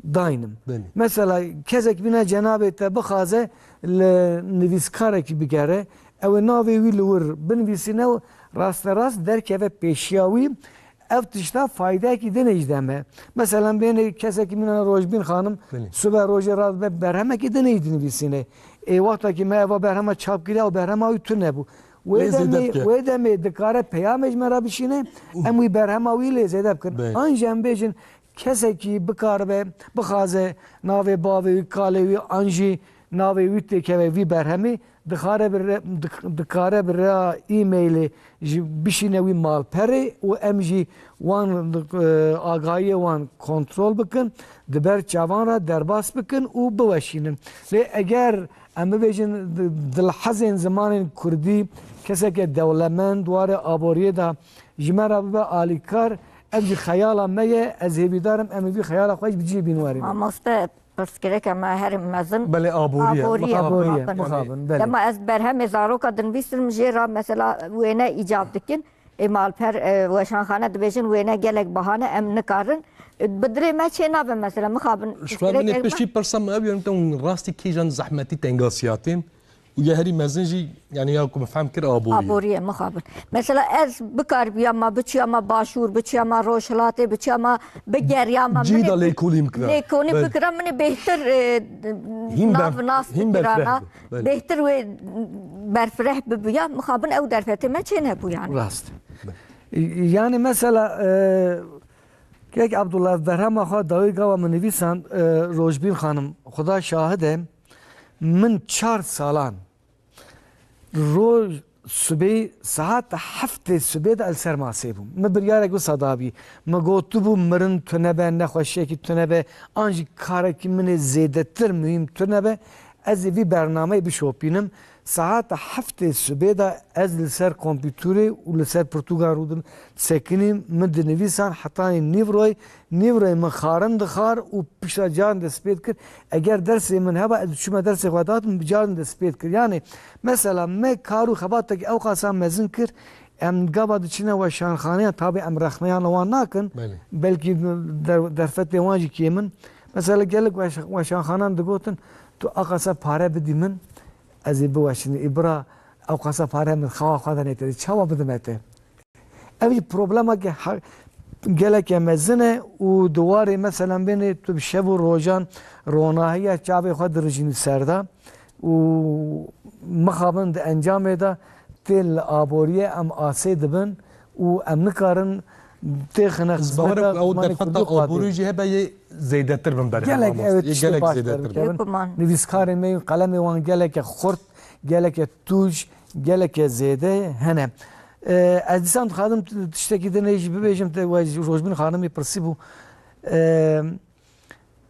daynim. Belê. Mesela kesek bîne cenabê te bixwaze li nivîskarekî bigere, ew ê navê wî li wir binivîsîne û rasterast derkeve pêşiya wî. Ev tişta faydeyekî din jî deme. Mesela bêne kesekî min e Rojbîn Xanim, belê, sibe rojê radibe berhemekî din jî dinivîsîne. Ê wextekî me eva berhema çap kiriya û berhema wî tune bû. Wê demê, wê demê dikare peyamê ji me re bişîne, em wî berhema wî lê zêde bikin. Belê. An jî em bêjin, kesekî bikaribe, bixwaze navê bavê wî, kalê wî an jî navê wî têkeve vî berhemê, dixare bi re-, dik-, dikare bi rêya e-mailê jî bişîne wî malperê û em jî wan, e, agahiyê wan kontrol bikin, di ber çavan re derbas bikin û biweşînin. Lê eger em bibêjin di-, dilhezên zimanên kurdî keseke dewlemend warê aboriyê de ji me re bibe alîkar, ev jî xeyala me ye, ez hêvîdar im em ê vî xeyala xwe jî bi cihê bînin werînin. Mamoste, pirsgirêka me herî mezin. Belê, aborî ye. Aborî ye. Aborî ye, mixabin. Mixabin, belê. Dema ez berhemê zaroka dinivîsim jê re mesela wêne îcab dikin. Ê malper, e, weşanxane dibêjin wêne gelek bahane em nikarin. E, bi dilê me çê nabe mesela, mixabin. Ji xwe min ê piştî pirsa min ew ye, te hûn rastî kîjan zehmetî tengasiyatên û ya herî mezin jî, yani ya ku min fehm kir aborî ye. Aborî ye, mixabin. Mesela ez bikaribiyama, biçiyama başûr, biçiyama rojhilatê, biçiyama bigeriyama. Cî da lêkolî bikira. Lêkolî bikira, min ê bêhtir, e, nav nas bikirana. Hîn berfireh bi, belê. Bêhtir wê berfireh bibiya, mixabin ew derfetê me çê nebû yani. Rast. Yani mesela, e, Kek Abdullah, berhema xwe dawî gava min nivîsand, e, Rojbîn Xanim, Xuda şahid e, min çar salan roj sibê saet heftê sibê de li ser masê bûm. Min biryarek wisa dabî. Min gotibû mirin tune be, nexweşiyekî tune be, an jî karekî min ê zêdetir muhîm tune be, Ez ê vî bernameyê bişopînim. Saeta heftê sibê de ez li ser kompîturê û li ser pirtûkan rûdin sekinîm, min dinivîsan hetanî nîvroyê, nîvroyê min xarin dixar û pişta carin destpê dikir. Eger dersê min heba, ez diçûme dersê xwe dadim, carin destpê dikir. Yanî, mesela me kar û xebatekî ewqasa mezin kir, em gava diçine weşanxaneyan, tabî em rexneyan li wan nakin, Belê. belkî der-, derfetê wan jî kêm in. Mesela gelek weş-, weşanxanan digotin, tu ewqasa pare bidî min, ez ê biweşînim. Ê bira, ewqasa pare min xewa xwe de nêtê, çawa bidime te? Ev jî problemeke he-, geleke mezin e û di warê, meselen, bênê tu bi şev û rojan ronahiya çavê xwe dirijînî ser de û mixabin di encamê de tê li aboriyê em asê dibin û em nikarin têxine Ez bawer xizmeta ew zimanê derfeta kurdî aborî xwedî. jî hebe yê zêdetir bin berhema Gelek mamoste. ew Yê tiştê gelek baş zêdetir bin. derbikevin. Bêguman. Nivîskarên me û qelemê wan geleke xurt, geleke tûj, geleke zêde hene. Ee, ez dîsan dixwazim t-, tiştekî din jî bibêjim, te we ji Rojbîn Xanimî pirsîbû. Ee,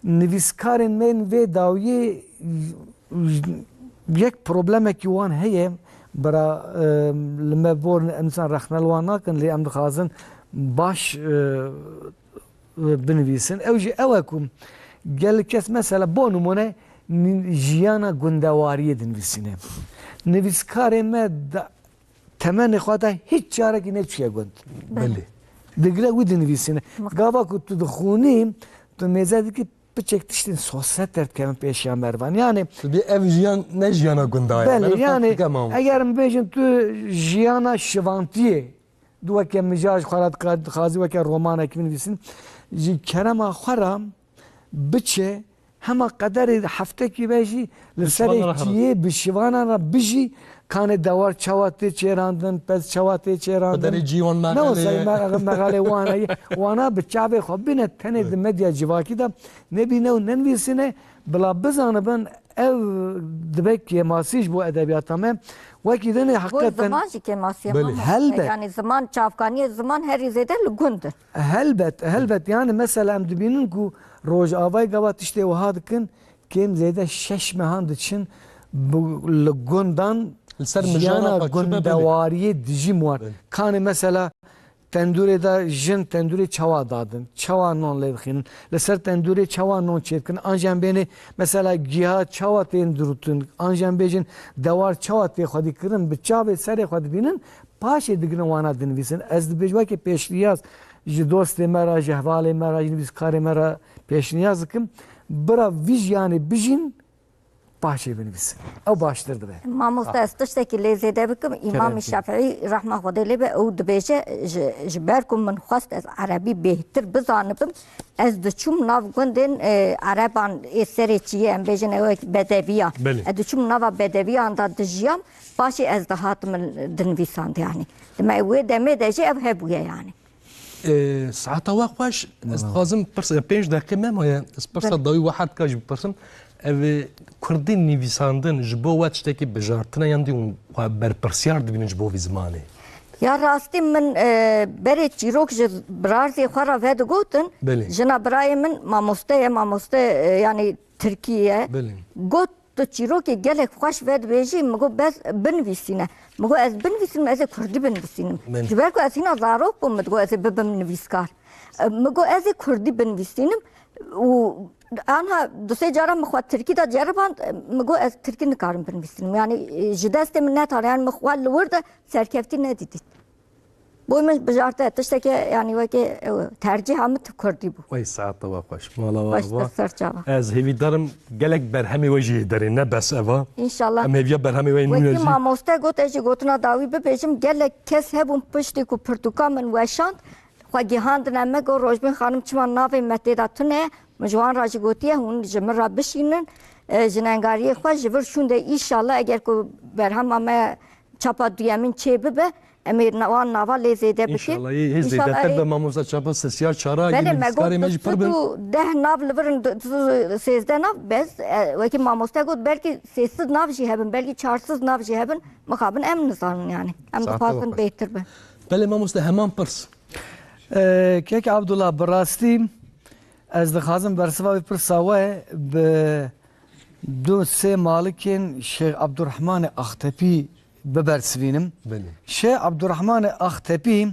nivîskarên me yên vê dawiyê yek problemekî wan heye, bira, ee, li me bor em dîsan rexne li wan nakin, lê em dixwazin baş, ee, binivîsin. Ew jî ew e ku gelek kes mesela bo nimûne ni-, jiyana gundewariyê dinivîsîne. Nivîskarê me da-, temenê xwe de hiç carekî neçûye gund. Belê. Digre wî dinivîsîne. Gava ku tu dixûnî, tu mêze dikî piçek tiştên sosyal derdikevin pêşiya mervan. Yani Tu dê ev jiyan ne jiyana gunda ye. Belê, Meriv yani, dike mamoste. eger em bêjin tu jiyana şivantiyê, Du weke mijaj xwe re dika-, dixwazî weke romanekî binivîsin. Ji kerema xwe re biçe hema qederê heftekî ve jî li Bi şivanan serê re çiyê bi şivanan re bijî, kanê dewar çawa tê çêrandin, pez çawa tê çêrandin. Qederê cî wan Ne o meqalê ser ye. me-, meqalê wan heye. Wana bi çavê xwe bîne tenê di medya civakî de nebîne û nenivîsine, bila bizanibin Ev dibe kêmasî ji bo edebiyata me. Wekî din e, Bo heqîqeten ziman jî kêmasî Belê. hema. Helbet. Yani ziman, çavkaniyê ziman herî zêde li gund in. Helbet, helbet. Yani mesela em dibînin ku Rojavayê gava tiştê wiha dikin, kêm zêde şeş mehan diçin bi, li gundan Li ser mijara jiyana xwe çi be, belê. gundewariyê dijî wan. Belê. Kanê mesela Tendûrê de jin tendûrê çawa dadin, çawa non lê dixînin, li ser tendûrê çawa non çêdikin, an jî em bênê mesela giha çawa tên dirûtin, an jî em bêjin dewar çawa tê xwedî kirin, bi çavê serê xwe dibînin, paşê digrin wana dinivîsin. Ez dibêjim weke pêşniyaz ji dostê me re, ji hevalê me re, ji nivîskarê me re pêşniyaz dikim, bira vî jiyanê bijîn, paşê binivîsin. Ew baştir dibe. Mamoste, ez tiştekî lê zêde bikim. Îmamê Kerem. Şafîî, rehma Xwedê lê be, ew dibêje, ji, ji ber ku min xwest ez erebî bêhtir bizanibim, ez diçûm nav gundên, e, ereban ê serê çiyê, em bêjin ew bedeviya. Belê. Ez diçûm nava bedeviyan de dijiyam, paşê ez dihatim dinivîsand yani. Dime wê demê de jî ev hebûye yani. Ee, saeta we xweş. Ez dixwazim pirsa, pênc deqê me maye. Ez pirsa Belê. dawî we her dika jî bipirsim. Ev, e, kurdî nivîsandin ji bo we tiştekî bijartin e yan dî hûn xwe berpirsiyar dibînin ji bo vî zimanê? Ya rastî min, e, berê çîrok ji birarzê xwe re vedigotin. Belê. Jina birayê min mamoste ye, mamoste, e, yani tirkî ye. Belê. Got, Tu çîrokê gelek xweş vedibêjî, min got, bes binivîsîne. Min got, ez binivîsim, ez ê kurdî binivîsînim. Min Ji ber ku ez hîna zarok bûm, min digot, ez ê bibim nivîskar. E, min got, ez ê kurdî binivîsînim û anha du sê cara min xwe tirkî de ceriband, e, min got, ez tirkî nikarim binivîsînim. Yani, e, ji destê min netane, yani min xwe li wir de serkeftî nedîdît. Boy min bijarte tişteke, yani weke, ew, tercîha min tu kurdî bû. Wey saeta we xweş. Mala we Xweştir ava. ser çava. Ez hêvîdar im gelek berhemê we jî yê derê, ne bes eva. Înşallah. Em hêviya berhemê we yê nû Wekî ye jî. mamoste got, ez jî gotina dawî bibêjim, gelek kes hebûn piştî ku pirtûka min weşand, xwe gihandine me, got, Rojbîn xanim, çima navê me tê de tune ye? Min ji wan re jî gotiye, hûn ji min re bişînin, e, ji nengariyê xwe ji vir şûnde, înşallah, eger ku berhema me çapa duyemîn çê bibe, em ê na-, wan nava lê zêde bikin. Înşallah, yê, hê Înşallah, zêdetir ê be mamosta çapa sesiyar çara, Belê, yê me nivîskarê got, me jî pir bin. du sed û deh nav li vir in, du-, du-, sêzdeh nav, bes, e, wekî mamoste got, belkî sê sed nav jî hebin, belkî çar sed nav jî hebin, mixabin em nizanin yani. Em Saete dixwazin xweş. bêhtir be. Belê mamoste, heman pirs. E, kek Abdullah, bi rastî ez dixwazim bersiva vê pirsa we bi Du sê malikên Şêx Abdurrahmanê Axtepî bibersivînim. Belê. Şêx Abdurrahmanê Axtepî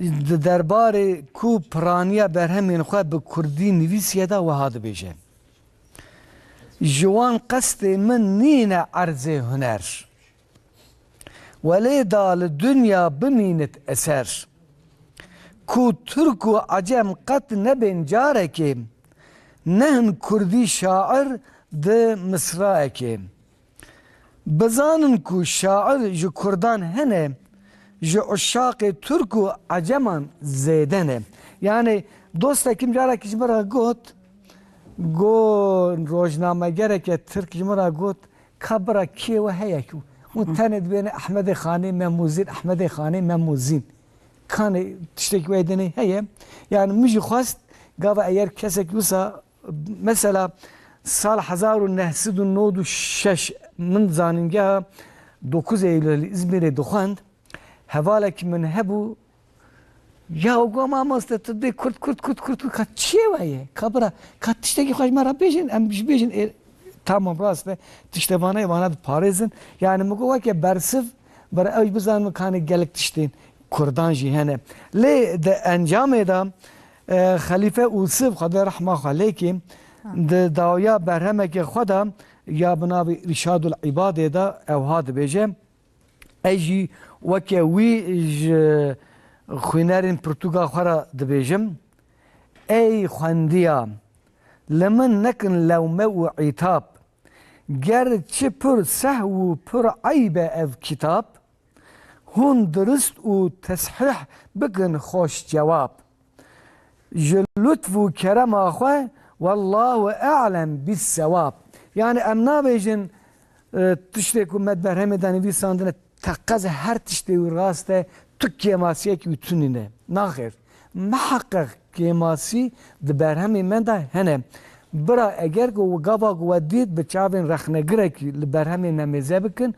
di derbarê ku piraniya berhemên xwe bi kurdî nivîsiye de wiha dibêje: Ji wan qestê min nîne erzê huner. Welê da li dinya bimînit eser. Ku Tirk û Ecem qet nebên carekê, nehin Kurdî şair di misraekê. Bizanin ku şair ji Kurdan hene, ji uşaqê Tirk û Eceman zêde ne. Yani dostekî min carekî ji min re got, got, rojnamegereke Tirk ji min re got, Ka bira kê we heye ku hûn tenê dibêne Ehmedê Xanê Memûzîn, Ehmedê Xanê Memûzîn. Kanê tiştekî wê dinê heye. Yani min jî xwest gava eger kesek wisa mesela sal hezar û neh sed û nod û şeş min zanîngeha dokuz Eylûlê li Îzmîrê dixwend. Hevalekî min hebû, ya got, mamoste, tu dê kurt, kurt, kurt, kurt, kurt, ka çiyê we ye? Ka bira, ka tiştekî xwe ji me re bêjin, em ji bêjin, ê, tamam, rast e, tiştê vana ye, vana diparêzin. Yani min got, weke bersiv, bira ew jî bizanin kanê gelek tiştên Kurdan jî hene. Lê di encamê de, e, Xelîfe Ûsiv, Xwedê rehma xwe lê kê, di dawiya berhemeke xwe de ya bi navê Îrşadul Îbadê de ewha dibêje, Ez jî weke wî ji xwînerên pirtûka xwe re dibêjim, Ey xwendiya, li min nekin lewme û îtab. Ger çi pir sehw û pir eyb e ev kitab, hûn dirist û teshîh bikin xweş cewab. Ji lutf û kerema xwe, wallahu a'lem bissewab. Yani em nabêjin, e, tiştê ku me di berhemê de nivîsandine, teqez her tiştê wî rast e, tu kêmasiyekî wî tunîne. Naxêr, miheqeq kêmasî di berhemê me de hene. Bira eger ku gava ku we dît bi çavên rexnegirekî li berhemê me mêze bikin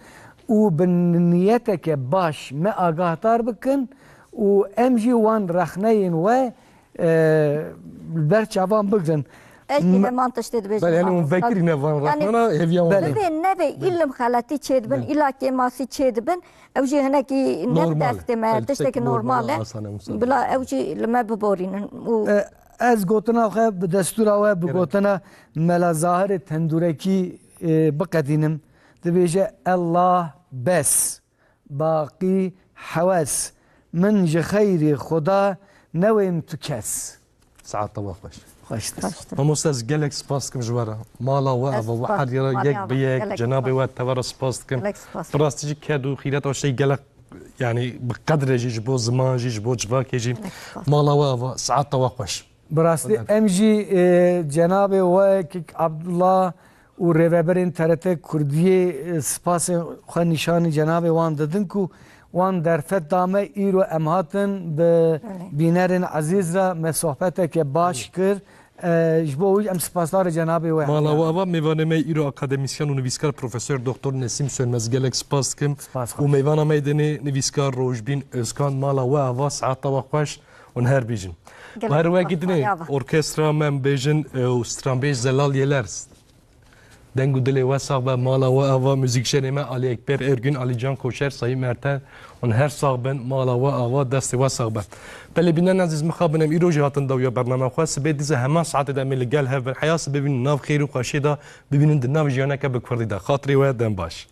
û bi niyeteke baş me agahdar bikin, û em jî wan rexneyên we, e, li ber çavan bigrin. Ez jî Me- heman tiştê dibêjim, Belê, yani hûn mamosta. Vekirîne van Yani rexnana, hêviya wan Belê. Bibê nebe îlim xeletî çêdibin, Belê. Îla kêmasî çêdibin, ew jî hinekî ne Normal. Destê me, Elbette tiştekî ki normal normal e. Asane, Musa. Bila ew jî li me biborînin. Û E, ez gotina xwe bi destûra we, bi Gerek. Gotina Mela Zahirê Tendûrekî, e, biqedînim. Dibêje, Allah bes. Baqî hewes, min ji xeyrî Xuda newêm tu kes. Saeta we xweş. Xweş be. Xweş be. Mamoste, ez gelek spas dikim ji we re. Mala we ava, we her yere yek bi yek, cenabê we tevera spas dikim. Gelek spas. Bi rastî jî ked û xîret aşteyî gelek, yani bi qedre jî, ji bo ziman jî, ji bo civakê jî. Gelek spas. Mala we ava, saeta we xweş. Bi rastî Önder. Em jî, e, cenabê we Kik Abdullah û rêveberên T R T Kurdiyê, e, spasê xwe nîşanî cenabê wan didin ku wan derfet da me, îro em hatin bi Belê. Bînerên ezîz re me sohbeteke baş Belê. Kir. E, ji bo wî em spasdarê cenabê we Mala we ava, mêvanê me îro akademîsyen û nivîskar Profesor Doktor Nesîm Sönmez, gelek spas dikim. Spas xweş. Û mêvana me dinê nivîskar Rojbîn Özkan, mala we ava, saeta we xweş. Hûn her bijîn. Gelek Her wekî dinê orkestra me em bêjin, e, û stranbêj Zelal Yelers. Deng û dilê we sax be, mala we ava, muzîkjenê me Ali Ekber Ergün, Ali Can Koçer, Sayî Merten, hûn her sax bin, mala we ava, destê we sax be. Belê bînerên ezîz, mixabin em îro jî hatin dawiya bername xwe. Sibê dîsa heman saetê de em ê li gel hev bin. Heya sibê bînin nav xêr û xweşiyê de, bibînin di nav jiyaneke bi kurdî de. Xatirê we dem baş.